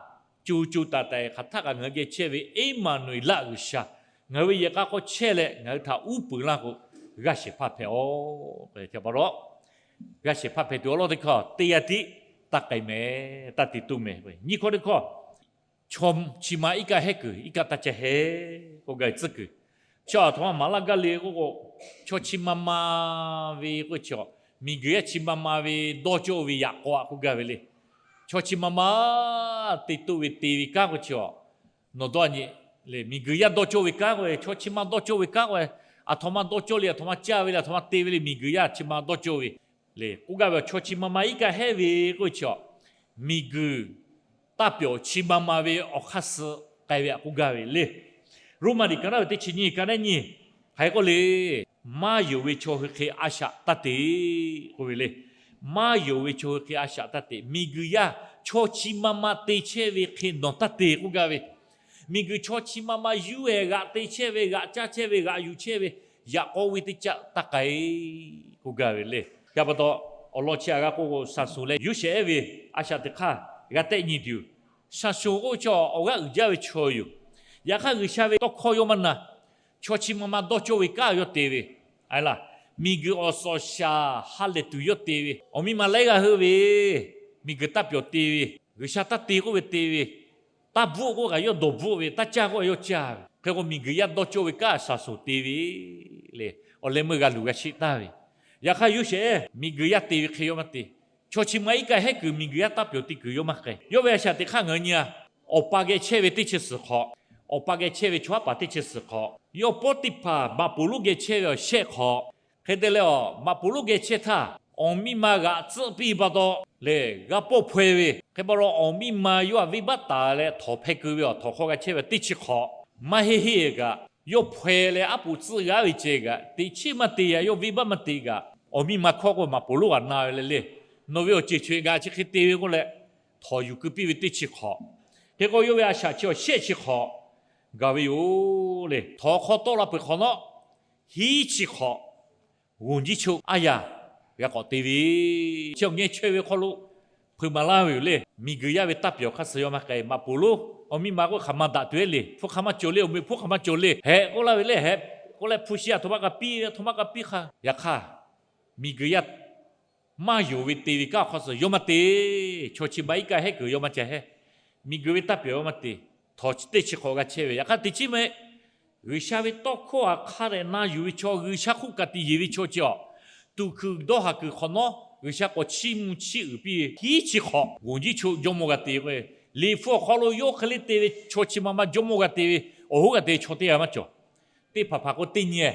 co co taiˍ taiˍ hk'aˬ htaˆ kaꞈ ngaˬ hui geh chehˇ ve Eˇmaˍnuˍeˍlaˆ G'uiˬsha ngaˬ hui ve yehˬ k'a hk'aw chehˇ leh ngaˬ hui htaꞈ uˉ peunˍ laˇ k'o, g'a shehˍ hpaˇ hpehꞈ-oˬ. G'a shehˍ hpaˇ hpehꞈ tuˬ awˬ lawn teˇ hkawˇ te yaˇ tiˉ taˇ k'ai mehˍ, taˇ te toˇ mehˍ. Nyiˇ hkawˇ teˇ hkawˇ, chaw chi ma iˉ kaˆ hehˉ kuiˬ iˉ kaˆ taˇ ca hehˉ k'oˆ gaˇ ve tcuhˉ kuiˬ. Chi a htoꞈ ma maˍ laˇ gaˇ le k'oˆ k'o, chaw chi ma ma ve k'oˆ chi a, miˬguiˬ yaˇ chi ma ma ve dawˇ cawˇ ve yaꞈ k'aw aꞈ k'oˆ gaˇ ve le. Chaw chi ma ma te toˇ ve te ve kanˉ k'oˆ chi a, nawˬ dawˇ nyi le. Miˬguiˬ yaˇ dawˇ cawˇ ve kanˉ k'o, chaw chi ma dawˇ cawˇ ve kanˉ k'o, aˬ htoꞈ ma dawˇ cawˇ le, aˬ htoꞈ ma caˇ ve le, aˬ htoꞈ ma te ve le, miˬguiˬ yaˇ chi ma dawˇ cawˇ ve le k'oˆ gaˇ ve, chaw chi ma ma iˉ kaˆ hehˉ ve k'oˆ chi a, miˬguiˬ taˇ pyawˬ chi ma ma ve awˬ hk'aˇ suh k'ai ve aꞈ k'oˆ gaˇ ve le. Roˉmaꞈ liꞈ ka naˉ ve teˇ chi nyiˇ ka naˉ nyiˇ hk'aˬ hk'e k'oˆ le, maˇ yonˍ ve chaw hui hk'e a shaꞈ taˇ te k'oˆ ve le. Maˇ yonˍ ve chaw hui hk'e a shaꞈ taˇ te. Miˬguiˬ yaˇ chaw chi ma ma te chehˇ ve hk'e nawˬ taˇ te k'oˆ gaˇ ve, miˬguiˬ chaw chi ma ma yuˇ-ehˍ g'aꞈ te chehˇ ve, g'aꞈ caˇ chehˇ ve, g'aꞈ yuˬ chehˇ ve, yaꞈ k'aw ve teˇ caˆ taˇ k'ai k'oˆ gaˇ ve le. Yaꞈ pa taw, awˬ lawn chi a g'a k'oˆ k'o, Saˍsonˍ leh Yoˇsehꞈ ehˉ ve a shaꞈ teꞈ hk'aˇ g'a tehˆ nyi tuˬ yoˬ. Saˍsonˍ k'oˆ ve chaw awˬ g'aˇ uiˍ jaˇ ve chaw yoˬ. Yaꞈ hk'aˇ, G'uiˬsha ve tawˇ hkawˇ yawˇ maˇ na. Chaw chi ma ma dawˇ cawˇ ve kanˉ yawˇ te ve, a laˇ, miˬguiˬ awˬ suhˍ awˬ shaˍ ha lehˬ tuˬ yawˇ te ve, awˬ miˇ ma laiˉ g'aˇ heuˆ ve, miˬguiˬ taˇ pyawˬ te ve, G'uiˬsha taˇ te k'oˆ ve te ve, taˇ bvuhˆ k'oˆ kaꞈ yawˇ dawˬ bvuhˆ ve, taˇ caˇ k'oˆ kaꞈ yawˇ caˇ ve. Hk'e k'o, miˬguiˬ yaˇ dawˇ cawˇ ve kanˉ Saˍsonˍ te ve le. Awˬ leh meuˇ g'a luˬ g'a sheˆ taˍ ve. Yaꞈ hk'aˇ, Yoˇsehꞈ ehˉ miˬguiˬ yaˇ te ve hk'e yawˇ maˇ te. Chaw chi ma iˉ kaˆ hehˉ kuiˬ miˬguiˬ yaˇ taˇ pyawˬ te kuiˬ yawˇ maˇ k'ai. Yawˇ ve a shaꞈ teꞈ hk'aˇ ngaˬ hui nyi a, awˬ pa geh chehˇ ve teˇ chi suhˍ hk'awꞈ, awˬ pa geh chehˇ ve chaw haˉ paˍ teˇ chi suhˍ hk'awꞈ, yawˇ Pawˇtiˇhpaˍ Maꞈ poˍ lonˉ geh chehˇ ve awˬ shehˆ hk'awꞈ, hk'e te leh, a, Maꞈ poˍ lonˉ geh chehˇ htaˇ, awˬ miˇ ma g'aꞈ tcuhˆ piˇ pa taw lehˬ, g'a pawˆ hpaw-e ve. Hk'e pa taw, awˬ miˇ ma yawˇ htaꞈ venˇbaˆ taˍ leh htawnˍ hpeh keu ve awˬ htawnˍ hk'aw g'a chehˇ ve teˇ chi hk'awꞈ, maˇ heˆ heˆ kaꞈ, yawˇ hpaw-e leh aˉ poꞈ tcuhˆ g'a ve ceh kaꞈ, teꞈ chiˉ maˇ te yaꞈ, yawˇ venˇbaˆ maˇ te kaꞈ, awˬ miˇ ma hkawˇ k'o Maꞈ poˍ lonˉ g'aꞈ na ve le le. Nawˬ ve awˬ ceuˬ chi g'a chi hk'e te ve k'oˆ leh, htawnˍ yuˬ keu piˇ ve teˇ chi hk'awꞈ. Hk'e k'o, yawˇ ve a shaꞈ chi awˬ shehˆ chi hk'awꞈ gaˬ ve yoˬ le. Htawnˍ hk'aw tawˆ la peuˬ hk'awꞈ nawˉ, hiˉ chi hk'awꞈ g'oˬ jiˇ choˆ aˉ yaˇ g'a k'awꞈ te ve, chi awˬ ngeh chaweh ve hk'aw lo hpeuꞈ maˍ laˇ ve yoˬ le. Miˬguiˬ yaˇ ve taˇ pyawˬ hk'aˇ suh yawˇ maˇ k'ai. Maꞈ poˍ lonˉ awˬ miˇ ma k'oˆ hk'aˬ ma daꞈ tuˬ-e le, hpu hk'aˬ ma cawˬ le, awˬ meh hpu hk'aˬ ma cawˬ le, hehꞈ k'oˆ laˇ ve le, hehꞈ k'oˆ leh hpu shi aˬ htoꞈ ma k'a piˇ ve, aˬ htoꞈ ma k'a piˇ hk'a. Yaꞈ hk'aˇ, miˬguiˬ yaˇ maˇ yonˍ ve te ve kanˉ awˬ hk'aˇ suh yawˇ maˇ te. Chaw chi ma iˉ kaˆ hehˉ kuiˬ yawˇ maˇ ca hehˉ. Miˬguiˬ ve taˇ pyawˬ yawˇ maˇ te. Htawnˍ teˇ chi hk'awꞈ g'a chehˇ ve. Yaꞈ hk'aˇ, teꞈ chiˉ maˇ heˆ. G'uiˬsha ve tawˇ hkawˇ aꞈ hk'a dehꞈ na yuˬ ve chaw, G'uiˬsha hk'oˆ ka tiꞈ yeˬ ve chaw chi a, tuꞈ kuiˬ dawˇ haˍ kuiˬ hk'awꞈ nawˉ G'uiˬsha k'awꞈ chiˇ mvuh chiˇ uiˍ piˇ ve hiˉ chi hk'awꞈ g'oˬ jiˇ choˆ jawˇmawˇ g'a te k'o, Liꞈ hpu awˬ hk'aw lo yawˇ hk'e le te ve chaw chi ma ma jawˇmawˇ g'a te ve, awˬ hoˉ g'a te ve chaw teˇ g'aˇ maˇ cawˬ. Teˇ hpaˍ hpaˍ k'o teˇ nyi-e,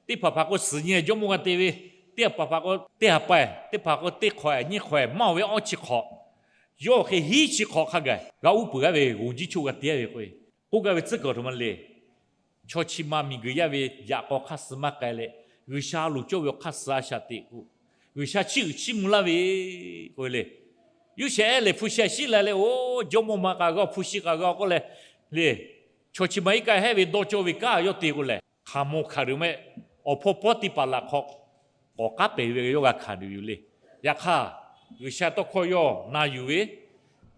teˇ hpaˍ hpaˍ k'o suhˍ nyi-e jawˇmawˇ g'a te ve, teˇ hpaˍ hpaˍ k'o teˇ ha pa-e, teˇ hpaˍ k'o teˇ hk'awꞈ-e, nyiˇ hk'awꞈ-e, maˇ oˬ ve awˇ chi hk'awꞈ, yawˇ hk'e hiˉ chi hk'awꞈ hk'a gaˬ g'a uˉ peunˍ g'aˇ ve g'oˬ jiˇ choˆ g'a te-a ve k'o, k'oˆ gaˇ ve tcuhˉ kuiˬ aˬ htoꞈ ma le. Chaw chi ma miˬguiˬ yaˇ ve yaꞈ k'aw hk'aˇ suh maˇ k'ai leh, G'uiˬsha loˍ cawˇ ve awˬ hk'aˇ suh a shaꞈ teꞈ k'o, G'uiˬsha chiˇ uiˍ chiˇ mvuh laˇ ve k'oˆ ve le. Yoˇsehꞈ leh hpu shi a shiˉ la leh, oˇ jawˇmawˇ ma k'a g'a, hpu shi k'a g'a k'oˆ leh, le, chaw chi ma iˉ kaˆ hehˉ ve dawˇ cawˇ ve kanˉ yawˇ te k'o lehˬ, hk'aˬ maw hkanˍ tuˬ meh, awˬ hpawˇ Pawˇtiˇpaˍ laꞈ hk'aw k'awꞈ k'aˉ pehˍ ve yawˇ g'a hkanˍ tuˬ yoˬ le. Yaꞈ hk'aˇ, G'uiˬsha tawˇ hkawˇ yawˇ na yuˬ ve,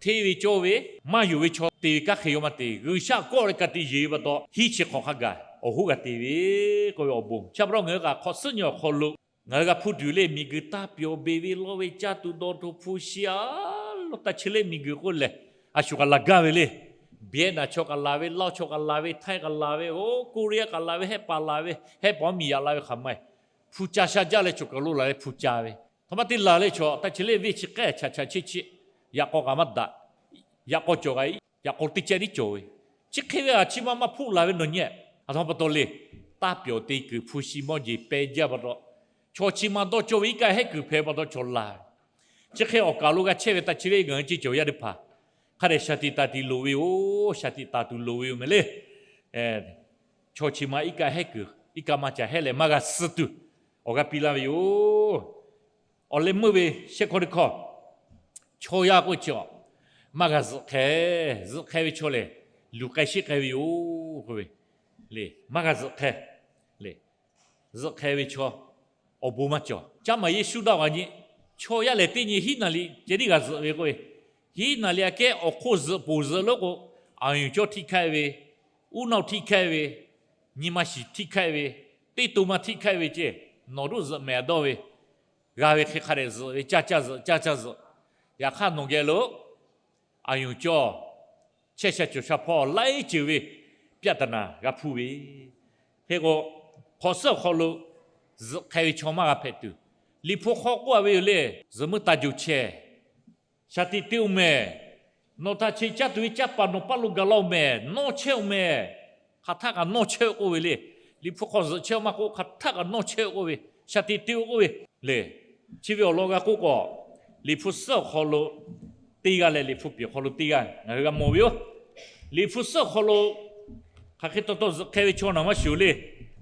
hteˇ ve cawˇ ve, maˇ yonˍ ve chaw te ve kanˉ hk'e yawˇ maˇ te. G'uiˬsha kawˆ leh ka tiꞈ yeˬ ve pa taw, hiˉ chi hk'awꞈ hk'a gaˬ awˬ hoˉ g'a te ve k'oˆ ve awˬ bon. Chi pa taw ngaˬ hui kaꞈ hk'awꞈ suhˉ nyi awˬ hk'aw lo ngaˬ hui g'a hpuˇ tuˬ le, miˬguiˬ taˇ pyawˬ beˬ ve lawˇ ve caˇ tuˬ dawˬ tuˬ hpu shi a loˇ taˇ chi le miˬguiˬ k'oˆ lehˬ, a shu kaꞈ laˬ gaˇ ve le. Vietnam chaw kaꞈ laˬ ve, Laos chaw kaꞈ laˬ ve, Htaiˇ kaꞈ laˬ ve, oˇ Korea kaꞈ laˬ ve, Hehˆ paˍ laˬ ve, Hehˆ paˍ awˬ miˬ yaꞈ la ve hk'aˬ ma-e, hpu ca sha jaˇ leh chaw kaˬ lo laˬ leh hpu ca ve. Htoꞈ ma te laˬ le chaw, taˇ chi le venˇ chi k'ehˇ chaꞈ chaꞈ cheˆ cheˆ, yaꞈ k'aw kaꞈ maˇ daꞈ, yaꞈ k'aw cawˬ kaꞈ, yaꞈ k'aw teˇ cehˇ tiˉ cawˬ ve. Chi hk'e ve a chi ma maˇ hpuˆ laˬ ve nawˬ nyi-e. A htoꞈ ma pa taw le, taˇ pyawˬ te kuiˬ hpu shi mawˇ jeˬ peh jaˇ pa taw, chaw chi ma dawˇ cawˇ ve iˉ kaˆ hehˉ kuiˬ hpehꞈ pa taw chaw laˬ ve. Chi hk'e awˬ kaˬ lo g'a chehˇ ve taˇ chi le ngaˬ hui ceˇ cawˬ yaˇ teˇ hpaˍ, hk'a dehꞈ shaˍ tiꞈ taˍ tuˬ loˍ ve yoˬ. Shaˍ tiꞈ taˍ tuˬ loˍ ve yoˬ meh le. Chaw chi ma iˉ kaˆ hehˉ kuiˬ, iˉ kaˆ maˇ ca hehˉ leh maˇ g'a suh tuˬ awˬ g'aˇ piˇ laˇ ve yoˬ. Awˬ leh meuˇ ve shehˆ hkawˇ teˇ hkawˇ, chaw yaˇ k'oˆ chi a, maˇ g'a zuhꞈ hk'e, zuhꞈ hk'e ve chaw lehˬ, luˬ k'ai sheˆ k'ai ve yoˬ k'oˆ ve le. Maˇ g'a zuhꞈ hk'e le. zuhꞈ hk'e ve chaw awˬ bon maˇ cawˬ. Caˇ maˍ Yeˍsuˆ daꞈ g'a nyi, chaw yaˇ lehˬ teˇ nyi hiˉ naˍ liꞈ ceh tiˉ g'a zuhꞈ ve k'oˆ ve, hiˉ naˍ liꞈ aꞈ kehˉ awˬ hk'oˆ zuhꞈ poˬ zuhꞈ lo k'o, aˬ yuˬ cawˇ htiˇ hkehˇ ve, uˉ nawˇ htiˇ hkehˇ ve, nyi ma shiˍ htiˇ hkehˇ ve, teˇ to ma htiˇ hkehˇ ve ceh, nawˬ doˆ zuhꞈ mehˍ dawˇ ve, g'a ve hk'e hk'a dehꞈ zuhꞈ ve, caˇ caˇ zuhꞈ, caˇ caˇ zuhꞈ. Yaꞈ hk'aˇ nawˬ geh lo aˬ yuˬ cawˇ chehˇ sha cawˬ sha hpawˇ laiˉ ceuˬ ve ပြဿနာ g'a hpuˇ ve. Hk'e k'o, hk'awꞈ suhˉ awˬ hk'aw lo zuhꞈ hk'e ve chaw maˇ g'a hpehꞈ tuˬ, Liꞈ hpu hk'aw k'oˆ a ve yoˬ le. Zuhꞈ muiˉ taˇ jo chehˇ, shaˍ tiꞈ te-oˬ mehˍ, nawˬ htaꞈ che caˇ tuˬ ve caˇ paˍ nawˬ paˇ lo gaˬ la-oˬ mehˍ, nawˇ chehˇ-oˬ mehˍ. Hk'aˬ htaˆ kaꞈ nawˇ chehˇ-oˬ k'oˆ ve le. Liꞈ hpu hk'aw zuhꞈ chehˇ-oˬ maˇ k'oˆ, hk'aˬ htaˆ kaꞈ nawˇ chehˇ-oˬ k'oˆ ve, shaˍ tiꞈ te-oˬ k'oˆ ve le. Chi ve awˬ lawn g'a k'oˆ k'o, Liꞈ hpu suhˉ awˬ hk'aw lo teˇ g'aˇ leh Liꞈ hpu piˍ awˬ hk'aw lo teˇ g'aˇ ngaˬ hui g'a mawˬ ve yoˬ. Liꞈ hpu suhˉ awˬ hk'aw lo hk'aˬ hk'e taw taw zuhꞈ hk'e ve chaw naˬ maˇ shiˍ-oˬ le.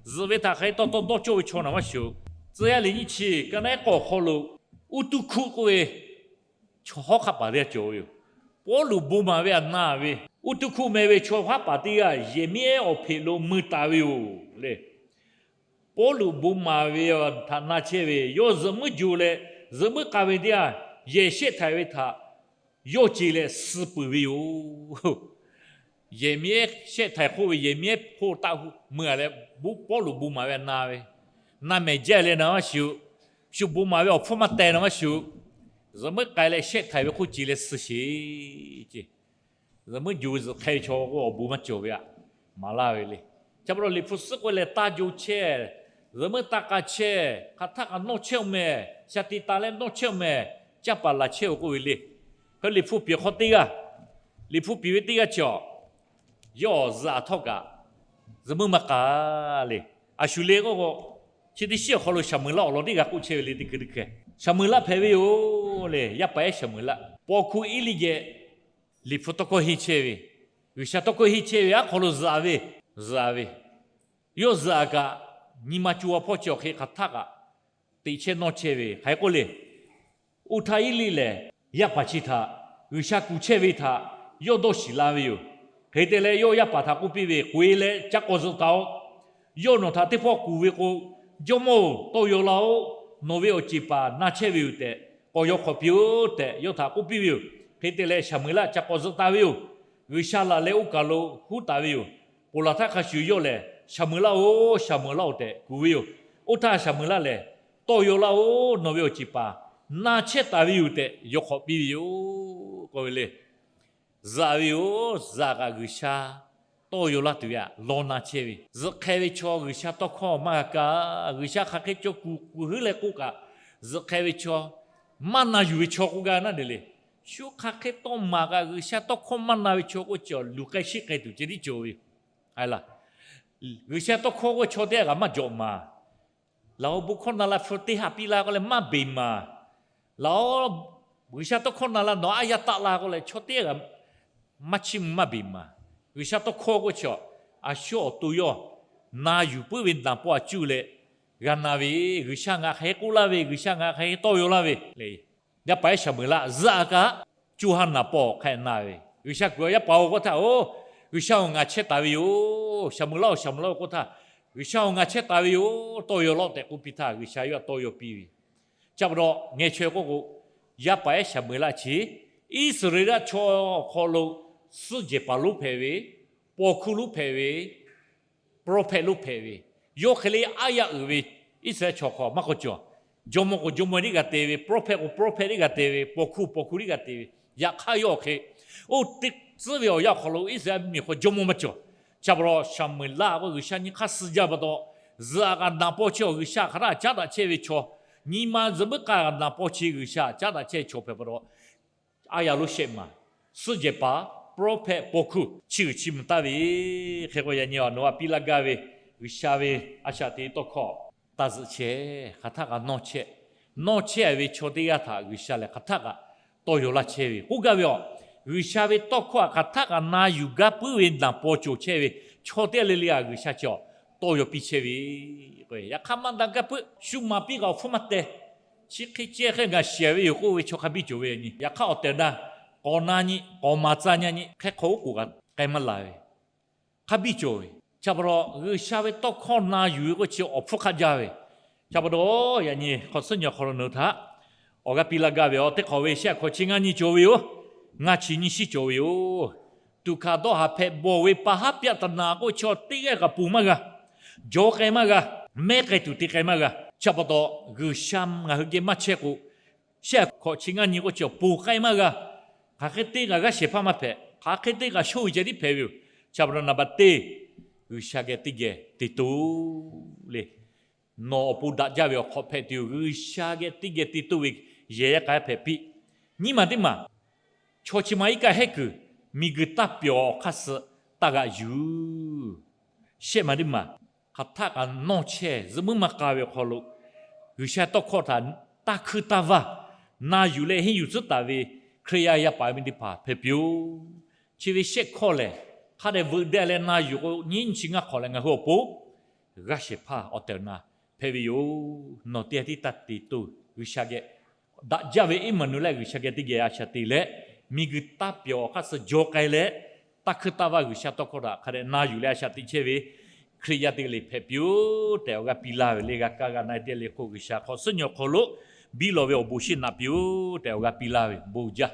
Zuhꞈ ve htaꞈ hk'aˬ hk'e taw taw dawˇ cawˇ ve chaw naˬ maˇ shiˍ-oˬ. Tcuh yaˇ liꞈ nyiˇ chi ka naˉ k'awˇ awˬ hk'aw lo, Uˉ tuˇ hkuˆ k'oˆ ve chaw hawˉ hk'aˆ paˍ teˇ g'aˇ cawˬ ve yoˬ. Pawˇluꞈ bon maˍ ve htaꞈ na ve, Uˉ tuˇ hkuˆ meh ve chaw hawˉ paˍ teˇ g'aˇ Yehˬ miˉ ehˉ awˬ hpeꞈ lo mui taˍ ve yoˬ le. Pawˇluꞈ bon maˍ ve htaꞈ na chehˇ ve, yawˇ zuhꞈ muiˉ jo leh zuhꞈ muiˉ k'ai ve teˇ g'aˇ yehˬ shehˆ htaiˍ ve htaꞈ yawˇ ce leh suh peuˬ ve yoˬ. Yehˬ miˉ ehˉ shehˆ htaiˍ hk'oˆ ve Yehˬ miˉ ehˉ hk'oˆ taˆ hu mui a leh, Pawˇluꞈ bon maˍ ve htaꞈ na ve, na mehˍ jaˇ leh naˬ maˇ shiˍ-oˬ. Shu bon maˍ ve awˬ hpfuhˇ maˇ teh naˬ maˇ shiˍ-oˬ. Zuhꞈ muiˉ k'ai leh shehˆ htaiˍ ve hk'oˆ ce leh suh sheˍ ce. Zuhꞈ muiˉ jo zuhꞈ hk'e ve chaw k'o awˬ bon maˇ cawˬ ve htaꞈ maˍ laˇ ve le. Chi pa taw Liꞈ hpu suhˉ k'oˆ leh taˇ jo chehˇ, zuhꞈ muiˉ taˇ k'a chehˇ, hk'aˬ htaˆ kaꞈ nawˇ chehˇ-oˬ mehˍ, shaˍ tiꞈ taˍ leh nawˇ chehˇ-oˬ mehˍ, caˇ paˍ laˬ chehˇ-oˬ k'oˆ ve le. Hk'e Liꞈ hpu piˍ hk'aw teˇ g'aˇ, Liꞈ hpu piˍ ve teˇ g'aˇ chi awˬ, yawˇ zuhꞈ htawˇ kaꞈ zuhꞈ muiˉ maˇ k'a le. A shu le k'o k'o, chi teˇ shiˉ awˬ hk'aw lo Saˍmoˍeˍlaˆ awˬ lawn teˇ g'aˇ k'oˆ chehˇ ve le, teˇ hkui teˇ hkeh Saˍmoˍeˍlaˆ hpehꞈ ve yoˬ le. Yaˇ paˍ ehˉ Saˍmoˍeˍlaˆ, paw hkuˇ Eˇliˆ geh Liꞈ hpu tawˇ hkawˇ henˇ chehˇ ve, G'uiˬsha tawˇ hkawˇ henˇ chehˇ ve aˉ hk'aw lo zuhꞈ ve, zuhꞈ ve, yawˇ zuhꞈ kaꞈ nyi ma co a hpawˇ chi awˬ hk'e hk'aˬ htaˆ kaꞈ teꞈ chehˇ nawˇ chehˇ ve hk'aˬ hk'e k'oˆ le. Oˇ htaˇ Eˇliˆ lehˬ, yaˇ paˍ chi htaꞈ G'uiˬsha kuˬ chehˇ ve htaꞈ yawˇ dawˇ shiˍ la ve yoˬ. Hk'e te leh yawˇ yaˇ paˍ htaꞈ k'oˆ piˇ ve, K'oꞈ-e leh ca k'awꞈ zuhꞈ taˍ-oꞈ. Yawˇ nawˬ htaꞈ teˇ pawˆ kuˬ ve k'o, Jawˇmawˇ-oˬ, tawˇ yaw laˇ-oˆ. Nawˬ ve awˬ ceˬ paˍ na chehˇ ve yoˬ tehꞈ k'awꞈ yaw hk'awꞈ piˇ-oˆ tehꞈ yawˇ htaꞈ k'oˆ piˇ ve yoˬ. Hk'e te leh Saˍmoˍeˍlaˆ ca k'awꞈ zuhꞈ taˍ ve yoˬ. G'uiˬsha laˬ leh oˇ kaˬ lo huˉ taˍ ve yoˬ. Ponˬ laˬ htaˇ hk'a shuˍ yawˇ lehˬ, Saˍmoˍeˍlaˆ-oˬ, Saˍmoˍeˍlaˆ-oˬ tehꞈ kuˬ ve yoˬ. Oˇ htaˇ Saˍmoˍeˍlaˆ lehˬ, Tawˇ yaw laˇ-oˆ. Nawˬ ve awˬ ceˬ paˍ na chehˇ taˍ ve yoˬ tehꞈ yaw hk'awꞈ piˇ ve yoˬ k'oˆ ve le. Zuhꞈ ve yoˬ. Zuhꞈ kaꞈ G'uiˬsha tawˇ yaw laˇ tuˬ ve htaꞈ law na chehˇ ve, zuhꞈ hk'e ve chaw G'uiˬsha tawˇ hkawˇ maˇ g'a kaˇ. G'uiˬsha hk'aˬ hk'e cawˬ kuˬ kuˬ huiˉ leh k'oˆ kaꞈ, zuhꞈ hk'e ve chaw maˇ na yuˬ ve chaw k'oˆ gaˇ naˉ de le. Shu hk'aˬ hk'e tawˇ maˍ kaꞈ G'uiˬsha tawˇ hkawˇ maˇ na ve chaw k'oˆ chi awˬ luˬ k'ai sheˆ k'ai tuˬ ceh tiˉ cawˬ ve yoˬ. G'uiˬsha tawˇ hkawˇ k'oˆ chaw teˇ g'aˇ kaꞈ maˇ jawꞈ maˍ. Laˬ-oˬ, bon hkawˇ na la hpu teˇ haꞈ piˇ laˇ k'oˆ leh maˇ beˬ maˍ. Laˬ-oˬ, G'uiˬsha tawˇ hkawˇ na la nawˬ aˉ yaˇ taˆ laˇ k'oˆ leh chaw teˇ g'aˇ maˇ chiˇ mvuh maˇ beˬ maˍ. G'uiˬsha tawˇ hkawˇ k'oˆ chi a shu awˬ to yawˇ na yuˬ puiˉ ve naˍ paw aˬ cuˇ leh g'a na ve, G'uiˬsha ngaˬ hk'aˬ hk'e k'oˆ laˇ ve, G'uiˬsha ngaˬ hk'aˬ hk'e tawˇ yaw laˇ ve le. Yaˇ paˍ ehˉ Saˍmoˍeˍlaˆ zuhꞈ kaꞈ co ha naˍ paw hk'a na ve, G'uiˬsha kuˬ yaˇ paˍ-oˬ k'oˆ htaˇ, oˬ, G'uiˬsha-oˬ, ngaˬ chehˇ taˍ ve yoˬ. Saˍmoˍeˍlaˆ-oˬ, Saˍmoˍeˍlaˆ-oˬ k'oˆ htaˇ, G'uiˬsha-oˬ, ngaˬ chehˇ taˍ ve yoˬ. Tawˇ yaw laˇ-oˆ tehꞈ k'oˆ piˇ htaˇ G'uiˬsha yawˇ tawˇ yaw piˇ ve. Chi pa taw ngeh chaweh k'oˆ k'o, yaˇ paˍ ehˉ Saˍmoˍeˍlaˆ chi Iˉsaˍreˍlaˆ chaw awˬ hk'aw lo suhˉ jehˬ paˍ lonˉ hpehꞈ ve, paw hkuˇ lonˉ hpehꞈ ve, prophet lonˉ hpehꞈ ve, yawˇ hk'e le aˉ yaˇ uiˍ ve Iˉsaˍreˍlaˆ chaw hk'aw maˇ k'awꞈ cawˬ. Jawˇmawˇ k'o jawˇmawˇ tiˉ g'a te ve, prophet k'o prophet tiˉ g'a te ve, paw hkuˇ paw hkuˇ tiˉ g'a te ve, yaꞈ hk'aˇ yawˇ hk'e oˇ teˇ tcuhˉ ve awˬ yanˇ awˬ hk'aw lo Iˉsaˍreˍlaˆ miˬ hk'aw jawˇmawˇ maˇ cawˬ. Chi pa taw Saˍmoˍeˍlaˆ k'o G'uiˬsha nyi hk'aˇ suh jaˇ pa taw, zuhꞈ kaꞈ naˍ paw chi G'uiˬsha hk'aˬ htaˇ caˉ daꞈ chehˇ ve chaw, nyi ma zuhꞈ muiˉ k'ai naˍ paw chi G'uiˬsha caˉ daꞈ chehˇ ve chaw hpehꞈ pa taw, aˉ yaˇ lonˉ shehˆ maˬ, suhˉ jehˬ paˍ, prophet, paw hkuˇ chi g'uiˬ chi mvuh taˍ ve, hk'e k'o yaꞈ nyi nawˬ a piˇ laˇ gaˇ ve G'uiˬsha ve a shaꞈ teꞈ tawˇ hkawˇ taˇ zuhꞈ chehˇ. Hk'aˬ htaˆ kaꞈ nawˇ chehˇ, nawˇ chehˇ ve chaw teˇ g'aˇ htaꞈ G'uiˬsha lehˬ hk'aˬ htaˆ kaꞈ tawˇ yaw laˇ chehˇ ve k'oˆ gaˇ ve yoˬ. G'uiˬsha ve tawˇ hkawˇ htaꞈ hk'aˬ htaˆ kaꞈ na yuˬ gaˇ puiˉ ve naˍ paw cawˬ chehˇ ve chaw teˇ g'aˇ le le htaꞈ G'uiˬsha chi tawˇ yaw piˇ chehˇ ve. Yaꞈ hk'aˇ maˇ daꞈ gaˇ puiˉ, shu maˍ piˇ kaꞈ awˬ hpfuhˇ maˇ teh. Chi hk'e ceh hk'e ngaˬ shiˍ ve yoˬ k'oˆ ve chaw hk'a biˇ cawˬ ve nyi. Yaꞈ hk'aˇ awˬ tehˬ awˬ na k'awꞈ na nyi, k'awꞈ maˍ tcuh nyi, hk'e hk'aw oˉ k'oˍ kaꞈ k'ai maˇ la ve, hk'a biˇ cawˬ ve. Chi pa taw G'uiˬsha ve tawˇ hkawˇ na yuˬ ve k'oˆ chi awˬ hpfuhˇ hk'aˆ jaˇ ve. Chi pa taw yaꞈ nyi hk'awꞈ suhˉ nyi awˬ hk'aw lo nawˬ hui htaꞈ awˬ g'aˇ piˇ laˇ gaˇ ve, awˬ teˇ hk'awꞈ ve shehˆ hk'awꞈ chi ngaˇ nyi cawˬ ve yoˬ. Ngaˇ chi nyiˇ shiˉ cawˬ ve yoˬ. Tuꞈ hkanˍ dawˇ haˍ hpehꞈ bawˬ ve pa haˉ pyaˆ taˍ naˍ k'oˆ chi teˇ g'aˇ kaꞈ ponˬ maˇ g'a. Jaw k'ai maˇ g'a. Mehˉ k'ai tuˬ te k'ai maˇ g'a. Chi pa taw G'uiˬsha ngaˬ hui geh maˇ chehˇ k'o, shehˆ hk'awꞈ chi ngaˇ nyi k'oˆ chi awˬ ponˬ k'ai maˇ g'a. Hk'aˬ hk'e te kaꞈ g'aˇ shehˍ hpaˇ maˇ hpehꞈ. Hk'aˬ hk'e te kaꞈ shoˇ ve ceh tiˉ hpehꞈ ve yoˬ. Chi pa taw naˍ baˬ teˇ, G'uiˬsha geh teˇ geh te toˇ le. Nawˬ awˬ pon daꞈ jaˇ ve awˬ hk'awꞈ hpehꞈ tuˬ yoˬ. G'uiˬsha geh teˇ geh te toˇ ve yehˬ yaˇ k'a hpehꞈ piˇ. Nyiˇ maˬ teˇ maˬ, chaw chi ma iˉ kaˆ hehˉ kuiˬ miˬguiˬ taˇ pyawˬ awˬ hk'aˇ suh taˇ g'aꞈ yuˬ. Shehˆ maˬ teˇ maˬ, hk'aˬ htaˆ kaꞈ nawˇ chehˇ zuhꞈ muiˉ maˇ k'a ve awˬ hk'aw lo G'uiˬsha tawˇ hkawˇ htaꞈ taˇ hkuiˇ taˇ vaˇ na yuˬ leh henˇ yuˬ tcuhˉ taˍ ve Hkriꞈ yaˇ yaˇ paˍ miˇ teˇ hpaˍ hpehꞈ piˇ-oˬ. Chi ve shehˆ hkawˇ lehˬ, hk'a dehꞈ veuꞈ deh leh na yuˬ k'o, nyiˇ nyi chi ngaˇ hk'awꞈ lehˬ ngaˬ hui awˬ pon g'aˇ shehˍ hpaˇ awˬ tehˬ awˬ na hpehꞈ ve yoˬ. Nawˬ teˇ g'aˇ tiˉ taˇ te toˇ. G'uiˬsha geh daꞈ jaˇ ve iˉ maˍnuˍ leh G'uiˬsha geh teˇ geh a shaꞈ te leh, miˬguiˬ taˇ pyawˬ awˬ hk'aˇ suh jaw k'ai leh, taˇ hkuiˇ taˇ vaˇ G'uiˬsha tawˇ hkawˇ htaꞈ hk'a dehꞈ na yuˬ leh a shaꞈ teꞈ chehˇ ve Hkriꞈ yaˇ teˇ g'aˇ le hpehꞈ piˇ-oˬ tehꞈ awˬ g'aˇ piˇ laˇ ve le. G'a kaˇ g'a na-e teˇ g'aˇ le k'o, G'uiˬsha hk'awꞈ suhˉ nyi awˬ hk'aw lo biˇ lawˬ ve awˬ bon shiˍ naꞈ piˇ-oˬ tehꞈ awˬ g'aˇ piˇ laˇ ve bon jaˇ.